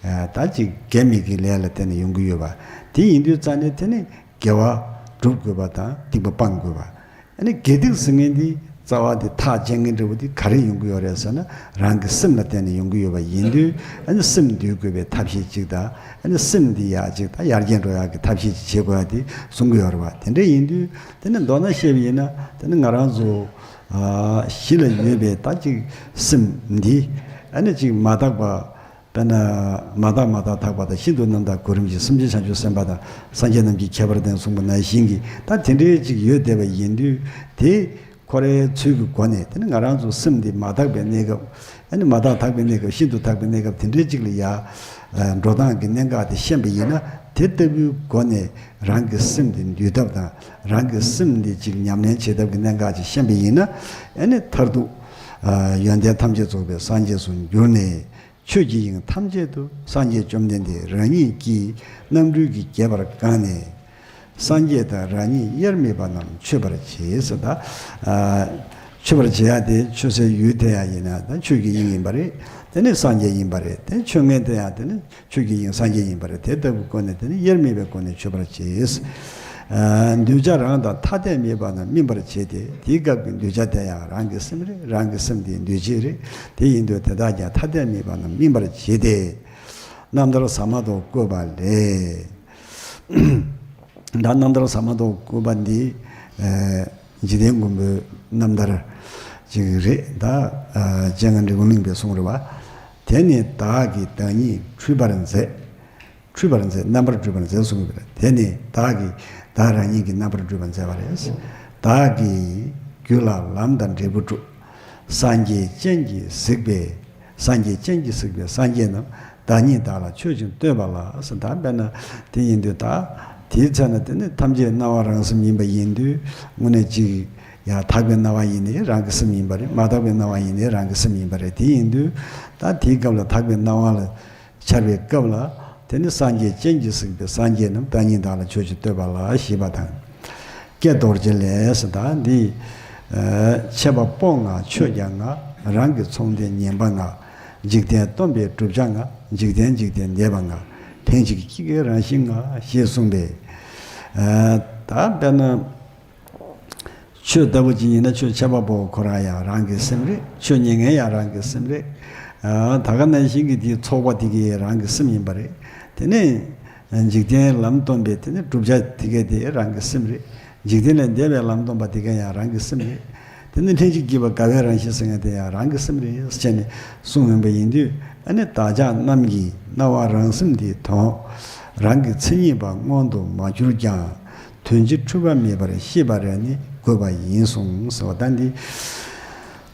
ཨ་ད་ཅིག་དགེ་མི་དགེའི་ལས་ལ་བརྟེན་ནས་ཡོང་གི་ཡོད་པ་དེ་ཡིན་དུས་ཙང་ནས། དེ་ནི་དགེ་བ་སྒྲུབ་དགོས་པ་དང་སྡིག་པ་སྤང་དགོས་པ། ཨ་ནི་དགེ་སྡིག་ཟེར་མཁན་འདི་རྩ་བ་འདི་ཐག་བཅད་མཁན་འདྲ་བོ་འདི་ག་རེ་ཡོང་གི་ཡོད་རེད་ཟེར་ན། རང་གི་སེམས་ལ་བརྟེན་ནས་ཡོང་གི་ཡོད་པ་ཡིན་དུས། ཨ་ནི་སེམས་འདུལ་དགོས་པའི་ཐབས་ཤེས་གཅིག་དང་། ཨ་ནི་སེམས་འདི་ཡར་གཅིག་ད་ཡར་རྒྱས་འགྲོ་ཡག་གི་ཐབས་ཤེས་གཅིག་བྱེད་དགོས་ཡག་འདི་གསུང་གི་ཡོད་རེད་པ། དེ་འདྲ་ཡིན་དུས་དེ་ནི་མདོར་ན་བཤད་པ་ཡིན་ན། དེ་ནི་ང་རང་ཚོ་ཨ་གཞི་ལ་ཡོད་པའི་ད་ཅིག་སེམས་འདི་ཨ་ནི་ཅིག་མ་དག་པ། དཔེར་ན། མ་དག་མ་དག་དག་པ་དང་། ཤིན་ཏུ་རྣམ་དག་གོ་རིམ་བཞིན། སེམས་ཅན་བྱང་ཆུབ་སེམས་དཔའ་དང་། སངས་རྒྱས་རྣམས་ཀྱི་ཁྱད་པར་ལྡན་གསུངས་པ་ནང་བཞིན་གྱི་ད་དེ་འདྲའི་ཅིག་ཡོད་བསྡད་པ་ཡིན་དུས། དེ་ཁོ་རའི་ཚུལ་གྱི་སྒོ་ནས། དེ་ནི་ང་རང་ཚོ་སེམས་འདི་མ་དག་པའི་གནས་སྐབས། ཨ་ནི་མ་དག་དག་པའི་གནས་སྐབས། ཤིན་ཏུ་དག་པའི་གནས་སྐབས་དེ་འདྲའི་ཅིག་ལ་ཡ། ཨ་འགྲོ་སྟངས་ཀྱི་གནད་འགག་དེ་ཤེས་པ་ཡིན་ན། དེ་ལྟ་བུའི་སྒོ་ནས་རང་གི་སེམས་དེ་འདུལ་ཐབས་དང་། རང་གི་སེམས་དེ་ཅིག་ཉམས་ལེན་བྱེད་ཐབས་ཀྱི་གནད་འགག་ཅིག་ཤེས་པ་ཡིན་ན། ཨ་ནི་མཐར་ཐུག་ཨ་ཡོན་ཏན་ཐམས་ཅད་རྫོགས་པའི་སངས་རྒྱས་སུ་འགྱུར་ནས། ཆོས་ཀྱི་དབྱིངས་ཐམས་ཅད་དུ་སངས་རྒྱས་བཅོམ་ལྡན་འདས་རང་ཉིད་ཀྱི་རྣམ་སྤྲུལ་གྱིས་རྒྱས་པར་བཀང་ནས། སངས་རྒྱས་དང་རང་ཉིད་དབྱེར་མེད་པ་རྣམས་མཆོད་པར་བྱེད་ཟེར། ད་ཨ་མཆོད་པར་བྱེད་ཡ་དེ་མཆོད་སའི་ཡུལ་དེ་ཡང་ཡིན་ན་ད་ཆོས་ཀྱི་དབྱིངས་ཡིན་པ་རེད། དེ་ནི་སངས་རྒྱས་ཡིན་པ་རེད། དེ་མཆོད་མཁན་དེ་ཡང་དེ་ནི་ཆོས་ཀྱི་དབྱིངས་སངས་རྒྱས་ཡིན་པ་རེད། དེ་ལྟ་བུའི་སྒོ་ནས་དེ་ནི་དབྱེར་མེད་པའི་སྒོ་ནས་མཆོད་པར་བྱེད། ཨ་གདུལ་བྱ་རང་དང་ཐ་དད་མེད་པ་རྣམས་སྨིན་པར་བྱེད་དེ། དེའི་སྐབས་ཀྱི་གདུལ་བྱ་དེ་ཡང་རང་གི་སེམས་རེད། རང་གི་སེམས་དེའི་གདུལ་བྱ་རེད། དེ་ཡིན་དུས་དེ་དག་ཀྱང་ཐ་དད་མེད་པ་རྣམས་སྨིན་པར་བྱེད་དེ། རྣམ་ཐར་ཟ་མ་ཏོག་བཀོད་པ་ལས། ད་རྣམ་ཐར་ཟ་མ་ཏོག་བཀོད་པ་འདི། ཨ་འཇིག་རྟེན་མགོན་པོའི་རྣམ་ཐར་ཅིག་རེད། ད་ཨ་སྤྱན་སྔ་འབྲི་གུང་གླིང་པས་གསུངས་རེད་པ། དེ་ནི་བདག་གིས་བདག་ཉིད་འཁྲུལ་པར་མཛད། འཁྲུལ་པར་མཛད། རྣམ་པར་འཁྲུལ་པར་མཛད་གསུངས་པ་རེད། དེ་ནི་བདག་གིས་བདག་རང་ཉིད་ཀྱི་རྣམ་པར་འཁྲུལ་པར་མཛད་པ་རེད། བདག་གིས་རྒྱུད་ལ་ལམ་དང་འབྲས་བུ་བསྒྲུབས། སངས་རྒྱས་སྤྱན་གྱིས་གཟིགས་པའི། སངས་རྒྱས་སྤྱན་གྱིས་གཟིགས་པའི་སངས་རྒྱས་རྣམས། བདག་ཉིད་བདག་ལ་མཆོད་ཅིང་བསྟོད་པ་ལགས་ཟེར། ད་དཔེར་ན་དེ་ཡིན་དུས། ད་དེའི་ཚེ་ན་དེ་ནི་ཐམས་ཅད་སྣང་བ་རང་སེམས་ཡིན་པ་ཡིན་དུས། དངོས་གནས་ཅིག་ཡང་དག་པའི་སྣང་བ་ཡིན་ནའི་རང་གི་སེམས་ཡིན་པ་རེད། མ་དག་པའི་སྣང་བ་ཡིན་ནའི་རང་གི་སེམས་ཡིན་པ་རེད། དེ་ཡིན་དུས་ད་དེའི་སྐབས་ལ་དག་པའི་སྣང་བ་ལ་འཆར་བའི་སྐབས་ལ། དེ་ནི་སངས་རྒྱས་སྤྱན་གྱིས་གཟིགས་པའི་སངས་རྒྱས་རྣམས། བདག་ཉིད་བདག་ལ་མཆོད་ཅིང་བསྟོད་པ་ལགས་ཞེས་པ་དང་། ཀྱེ་རྡོ་རྗེ་ལགས་ཟེར། ད་འདི་ཨ་འཆད་པ་པོ་ང་ཆོས་ཀྱང་ང་། རང་གི་ཚོགས་འདི་ཉན་པ་ང་། འཇིག་རྟེན་སྟོན་པའི་བསྒྲུབ་བྱ་ང་། འཇིག་རྟེན་འཇིག་རྟེན་འདས་པ་ང་། ལྷན་ཅིག་སྐྱེས་དགེ་རང་བཞིན་ང་ཞེས་གསུངས་པས། ཨ་ད་དཔེར་ན་ཆོས་ལྟ་བུ་ཅིག་ཡིན་ན། ཆོས་འཆད་པ་པོ་ཁོ་རང་ཡང་རང་གི་སེམས་རེད། ཆོས་ཉན་མཁན་ཡང་རང་གི་སེམས་རེད། ཨ་ད་ག་ནང་བཞིན་གྱི་དེའི་ཚོགས་པ་དེ་གའི་རང་གི་སེམས་ཡིན་པ་རེད། དེ་ནས་འཇིག་རྟེན་ལམ་སྟོན་པའི་དེ་ནི་བསྒྲུབ་བྱ་དེ་གའི་དེ་རང་གི་སེམས་རེད། འཇིག་རྟེན་ལས་འདས་པའི་ལམ་སྟོན་པ་དེ་གའི་ཡང་རང་གི་སེམས་རེད། དེ་ནི་ལྷན་ཅིག་སྐྱེས་པ་དགའ་བའི་རང་བཞིན་ཟེར་མཁན་དེ་ཡང་རང་གི་སེམས་རེད་ཟེར་ནས་གསུངས་ཡོང་པ་ཡིན་དུས། ཨ་ནི་བདག་ཅག་རྣམས་ཀྱིས་སྣང་བ་རང་སེམས་འདི་མཐོང་། རང་གི་མཚན་ཉིད་པ་མངོན་དུ་མ་གྱུར་ཀྱང་། དོན་སྤྱི་འཁྲུལ་པ་མེད་པར་ཤེས་པར་ནི་དགོས་པ་ཡིན་གསུངས་ཟེར་བ། ད་འདི་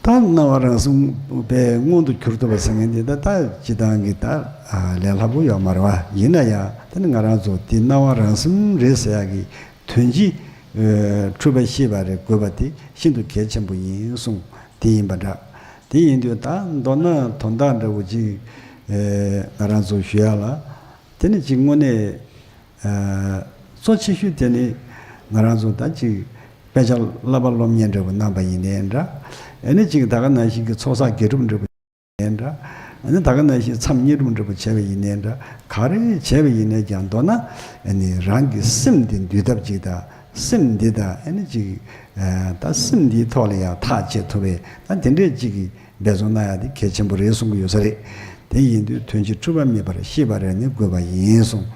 ད་སྣང་བ་རང་སེམས་པས་མངོན་དུ་གྱུར་ཐུབ་པ་ཟེར་མཁན་འདི་ད་ད་སྤྱིར་བཏང་གི་ད་ཨ་ལས་སླ་པོ་ཡོད་མ་རེད་པ། ཡིན་ན་ཡང་དེ་ནི་ང་རང་ཚོ་དེ་སྣང་བ་རང་སེམས་རེད་ཟེར་ཡག་གི་དོན་སྤྱི་ཨ་འཁྲུལ་པ་ཤེས་པར་དགོས་པ་དེ་ཤིན་ཏུ་གལ་ཆེན་པོ་ཡིན་གསུངས། དེ་ཡིན་པ་འདྲ། དེ་ཡིན་དུས་ད་མདོར་ན་དོན་དག་འདྲ་བོ་ཅིག་ཨ་ང་རང་ཚོ་ཞུ་ཡག་ལ། དེ་ནི་ཅིག་དངོས་གནས། ཨ་གཙོ་ཆེ་ཤོས་དེ་ནི་ང་རང་ཚོ་ད་ཅིག་དཔེ་ཆ་བསླབ་པ་སློབ་གཉེར་འདྲ་བོ་གནང་པ་ཡིན་ནའི་འདྲ། ཨ་ནི་ཅིག་ད་ག་ནང་བཞིན་གྱི་ཚོགས་བསགས་དགེ་སྒྲུབ་འདྲ་བོ་ཡིན་ནའི་འདྲ། ཨ་ནི་ད་ག་ནང་བཞིན་མཚམས་བསྙེན་སྒྲུབ་འདྲ་བོ་བྱས་པ་ཡིན་ནའི་འདྲ། ག་རེ་བྱས་པ་ཡིན་ནའི་ཀྱང་མདོར་ན་ཨ་ནི་རང་གི་སེམས་དེ་འདུལ་ཐབས་ཅིག་དང་། སེམས་འདི་དང་ཨ་ནི་ཅིག་ཨ་ད་སེམས་འདིའི་ཐོག་ལ་ཡང་ཐག་བཅད་ཐུབ་པའི་ད་དེ་འདྲས་ཅིག་གི་འབད་བརྩོན་གནང་ཡག་དེ་གལ་ཆེན་པོ་རེད་གསུང་གི་ཡོད་ས་རེད། དེ་ཡིན་དུས་དོན་སྤྱི་འཁྲུལ་པ་མེད་པར་ཤེས་པར་ནི་དགོས་པ་ཡིན་གསུངས།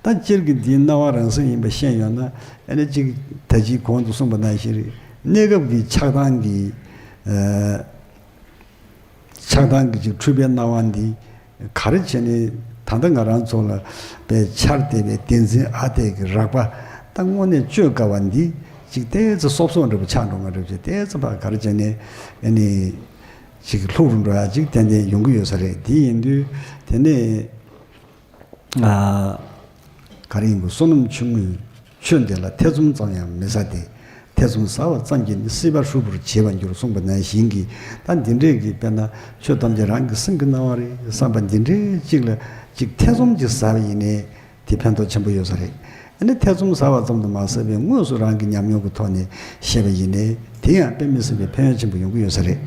ད་ ད་སྤྱིར་གྱི་འདིའི་སྣང་བ་རང་སེམས་ཡིན་པ་ཤེས་ཡོད་ན། ཨ་ནི་གཅིག་ད་ཅིག་གོང་དུ་གསུངས་པ་ནང་བཞིན་རེད། གནས་སྐབས་ཀྱི་ཆགས་སྡང་གི་ཨ། ཆགས་སྡང་གི་ཅིག་འཁྲུལ་པའི་སྣང་བ་འདི་ག་རེ་བྱས་ནས། ད་ལྟ་ང་རང་ཚོ་ལ་པའི་འཆར་བསྡད་པའི་བདེན་འཛིན་ཨ་འཐས་ཀྱི་རགས་པ་ད་དངོས་གནས་གཅོད་དཀའ་བ་འདི་ཅིག་ཏོག་ཙམ་སོབ་སོབ་འདྲ་པོ་ཆགས་འགྲོ་ང་འདྲ་བྱས། ཏོག་ཙམ་ཕར་ག་རེ་བྱས་ནས་ཨ་ནི་ཅིག་ལྷུག་རུ་འགྲོ་ཡ་ཅིག་ཏན་ཏན་ཡོང་གི་ཡོད་ས་རེད། དེ་ཡིན་དུས་དེ་ནས། ཨ། ག་རེ་ཡིན་གྱི། བསོད་ནམས་ཆུང་ངུས་ཆོས་འདི་ལ་ཐེ་ཚོམ་ཙམ་ཡང་མི་ཟ་སྟེ། ཐེ་ཚོམ་ཟ་བ་ཙམ་གྱིས་ནི་སྲིད་པ་ཧྲིལ་པོར་བྱེད་པར་འགྱུར་གསུངས་པ་ནང་བཞིན་གྱི། ད་འདི་འདྲས་ཀྱི་དཔེར་ན་ཆོས་ཐམས་ཅད་རང་གི་སེམས་ཀྱི་སྣང་བ་རེད་བསམ་པ་འདི་འདྲས་ཅིག་ལ་ཅིག་ཐེ་ཚོམ་ཅིག་ཟ་བ་ཡིན་ནའི་དེ་ཕན་ཐོགས་ཆེན་པོ་ཡོད་ས་རེད། ཨ་ནི་ཐེ་ཚོམ་ཟ་བ་ཙམ་དུ་མ་ཟད་པའི་དངོས་སུ་རང་གི་ཉམས་མྱོང་གི་ཐོག་ནས་བཤད་པ་ཡིན་ནའི་དེ་ཡང་དཔེ་མི་སྲིད་པའི་ཕན་ཡོན་ཆེན་པོ་ཡོང་གི་ཡོད་ས་རེད།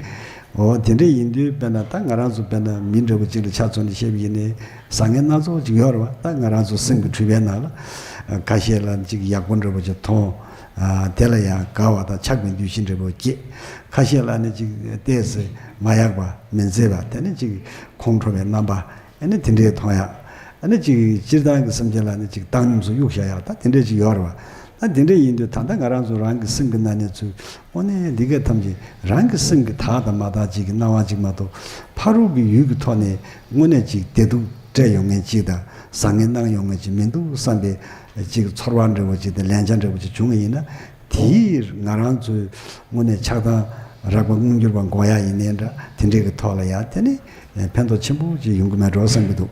འོ་དེ་འདྲ་ཡིན་དུས་དཔེར་ན་ད་ང་རང་ཚོ་དཔེར་ན་མི་འདྲ་བོ་གཅིག་ལ་ཆ་མཚོན་ནས་བཤད་པ་ཡིན་ནའི་བཟང་ངན་སྣ་ཚོགས་ཅིག་ཡོད་རེད་བ། ད་ང་རང་ཚོ་སེམས་ཀྱི་འཁྲུལ་པའི་ནང་ལ་ཁ་ཤས་ལ་ཅིག་ཡག་པོ་འདྲ་བོ་ཅིག་མཐོང་། དེ་ལ་ཡང་དགའ་བ་དང་ཆགས་པའི་འདུ་ཤེས་འདྲ་བོ་སྐྱེས། ཁ་ཤས་ལ་ནི་ཅིག་ཏོག་ཙམ་མ་ཡག་པ་མི་མཛེས་པ་དེ་ནི་ཅིག་ཁོང་ཁྲོ་བའི་རྣམ་པ། ཨ་ནི་དེ་འདྲའི་མཐོང་ཡག་ཨ་ནི་ཅིག་སྤྱིར་བཏང་གི་སེམས་ཅན་ལ་ནི་ཅིག་བཏང་སྙོམས་སུ་གཡུག་བཞག་ཡག་ད་དེ་འདྲས་ཅིག་ཡོད་རེད་བ། ད་དེ་འདྲས་ཡིན་དུས་ད་ལྟ་ང་རང་ཚོ་རང་གི་སེམས་ཀྱི་ནང་ནས་ཚུར་དངོས་གནས་འདི་ག་ཐམས་ཅད་རང་གི་སེམས་ཀྱི་དག་དང་མ་དག་ཅིག་གི་སྣང་བ་ཅིག་མ་གཏོགས། ཕ་རོལ་གྱི་ཡུལ་གྱི་ཐོག་ནས་དངོས་གནས་ཅིག་བདེ་སྡུག་སྤྲད་ཡོང་མཁན་ཅིག་དང་བཟང་ངན་གནང་ཡོང་མཁན་ཅིག་མི་འདུག་བསམ་པའི་ཅིག་ཚོར་བ་འདྲ་བོ་ཅིག་དང་ལན་ཆ་འདྲ་བོ་ཅིག་བྱུང་བ་ཡིན་ན། དེས་ང་རང་ཚོའི་དངོས་གནས་ཆགས་སྡང་རགས་པ་མངོན་གྱུར་པ་འགོག་ཡག་ཡིན་ནའི་འདྲ། དེ་འདྲས་ཀྱི་ཐོག་ལ་ཡང་དེ་ནི་ཕན་ཐོགས་ཆེན་པོ་ཅིག་ཡོང་གི་མེད་འགྲོ་བསམ་གྱི་འདུག་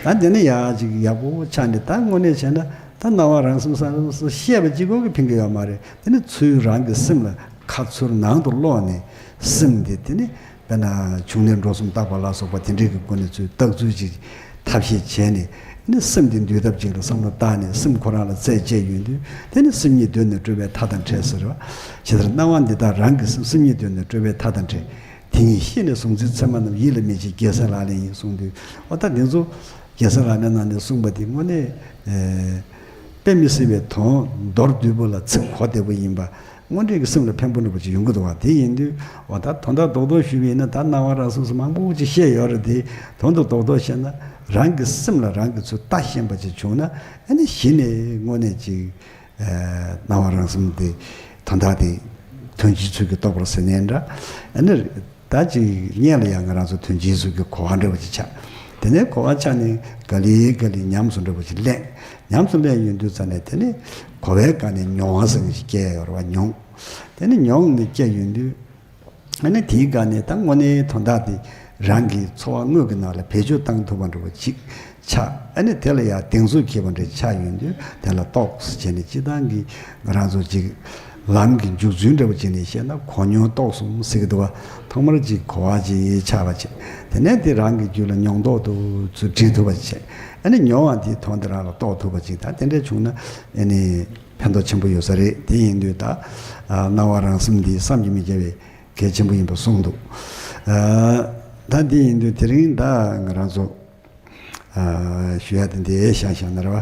ད་དེ་ནི་ཡག་ཅིག་ཡག་པོ་ཆགས་ནས་ད་དངོས་གནས་བྱས་ན་ད་སྣང་བ་རང་སེམས་སམ་བཤད་པ་གཅིག་པོ་གིས་ཕན་གྱི་ཡོད་མ་རེད། དེ་ནི་ཚུར་རང་གི་སེམས་ལ་ཁ་ཚུར་ནང་དུ་ཀློག་ནས་སེམས་དེ་དེ་ནི། དཔེར་ན་བྱུང་གནས་འགྲོ་གསུམ་བརྟག་པ་ལ་སོགས་པ་དེ་འདྲའི་གི་སྒོ་ནས་ཚུར་བརྟག་ཚུལ་ཅིག་ཐབས་ཤེས་བྱས་ནས། ནི་སེམས་དེ་འདུལ་ཐབས་ཅིག་ལ་བསམ་བློ་བཏང་ནས་སེམས་ཁོ་རང་ལ་རྩད་བཅད་ཡོང་དུས། དེ་ནི་སེམས་ཉིད་གདོད་ནས་སྤྲོས་པའི་མཐའ་དང་བྲལ་ཟེར་བ། ཇི་ལྟར་སྣང་བ་འདི་དག་རང་གི་སེམས། སེམས་ཉིད་གདོད་ནས་སྤྲོས་པའི་མཐའ་དང་བྲལ། དེ་ཉིད་ཤེས་ནས་གཟུང་འཛིན་མཚན་མ་རྣམས་ཡིད་ལ་མི་བྱེད་རྒྱལ་སྲས་ལག་ལེན་ཡིན་གསུངས་དུས། འོ་ད་འདི་ཚོ་རྒྱལ་སྲས་ལག་ལེན་ནང་ནས་གསུངས་པ་དེ་དངོས་གནས་དཔེ་མི་སྲིད་པའི་དོན་མདོར་བསྡུས་པོ་ལ་ཚིག་གོ་བདེ་པོ་ཡིན་པ། དངོས་འབྲེལ་གྱི་སེམས་ལ་ཕན་པོ་འདྲ་པོ་ཅིག་ཡོང་གི་འདུག་བ། དེ་ཡིན་དུས་འོ་ད་དོན་དག་རྡོག་རྡོག་ཞུས་པ་ཡིན་ན། ད་སྣང་བ་རང་སོ་སོ་མང་པོ་ཅིག་བཤད་ཡོད་རེད་དེ། དོན་དུ་རྡོག་རྡོག་བཤད་ན། རང་གི་སེམས་ལ་རང་གིས་ཚུར་ལྟ་ཤེས་པ་ཅིག་བྱུང་ན། ཨ་ནི་གཞི་ནས་དངོས་གནས་ཅིག་ཨ་སྣང་བ་རང་སེམས་དེ་དོན་དག་དེ་དོན་སྤྱིའི་ཚུལ་གྱིས་རྟོགས་པར་ཟེར་ནའི་འདྲ། ཨ་ནི་ད་ཅིག་སྔོན་ལ་ཡང་ང་རང་ཚོ་དོན་སྤྱིའི་ཚུལ་གྱི་གོ་བ་འདྲ་པོ་ཅིག་ཆགས། དེ་ནས་གོ་བ་ཆགས་ནས་ག་ལེ་ག་ལེ་ཉམས་སུ་འདྲ་པོ་ཅིག་སླེབས། ཉམས་སུ་སླེབས་ཡོང་དུས་ཙམ་ནས་དེ་ནི་གོ་བའི་སྒང་ནས་མྱོང་བ་ཟེར་མཁན་ཞིག་སྐྱེས་ཡོད་རེད་བ། མྱོང་། དེ་ནི་མྱོང་ནས་སྐྱེས་ཡོང་དུས། ཨ་ནི་དེའི་སྒང་ནས་ད་དངོས་གནས་དོན་དག་དེ་རང་གི་འཚོ་བ་དངོས་ཀྱི་ནང་ལ་བེད་སྤྱོད་བཏང་ཐུབ་པ་འདྲ་པོ་ཅིག་ཆགས། ཨ་ནི་དེ་ལ་ཡང་གདེང་ཚོད་འཁེལ་བ་འདྲ་ཆགས་ཡོང་དུས། དེ་ལ་རྟོགས་ཟེར་བྱས་ནས་སྤྱིར་བཏང་གི་ང་རང་ཚོ་ཅིག་ལམ་གྱི་འཇུག་ཚུལ་འདྲ་པོ་ཅིག་ནས་བཤད་ན། གོ་མྱོང་རྟོགས་གསུམ་ཟེར་གྱི་འདུག་བ། ཐོག་མར་ཅིག་གོ་བ་ཅིག་ཆགས་པ་བྱས། དེ་ནས་དེ་རང་གི་རྒྱུད་ལ་མྱོང་རྟོག་ཏུ་ཚུར་འདྲེས་ཐུབ་པ་བྱས། ཨ་ནི་མྱོང་བ་དེའི་དོན་དེ་རང་ལ་རྟོགས་ཐུབ་པ་ཅིག་ད་དེ་འདྲ་བྱུང་ན་ཨ་ནི་ཕན་ཐོགས་ཆེན་པོ་ཡོད་ས་རེད། དེ་ཡིན་དུས་ད་ཨ་སྣང་བ་རང་སེམས་འདི་བསམ་གྱིས་མི་ཁྱབ་པའི་གལ་ཆེན་པོ་ཡིན་པ་གསུངས་འདུག་ཨ་ད་དེ་ཡིན་དུས་དེ་རིང་ད་ང་རང་ཚོ་ཨ་ཞུ་ཡ་དེ་འདི་བཞག་བཞག་ན་རེད་བ།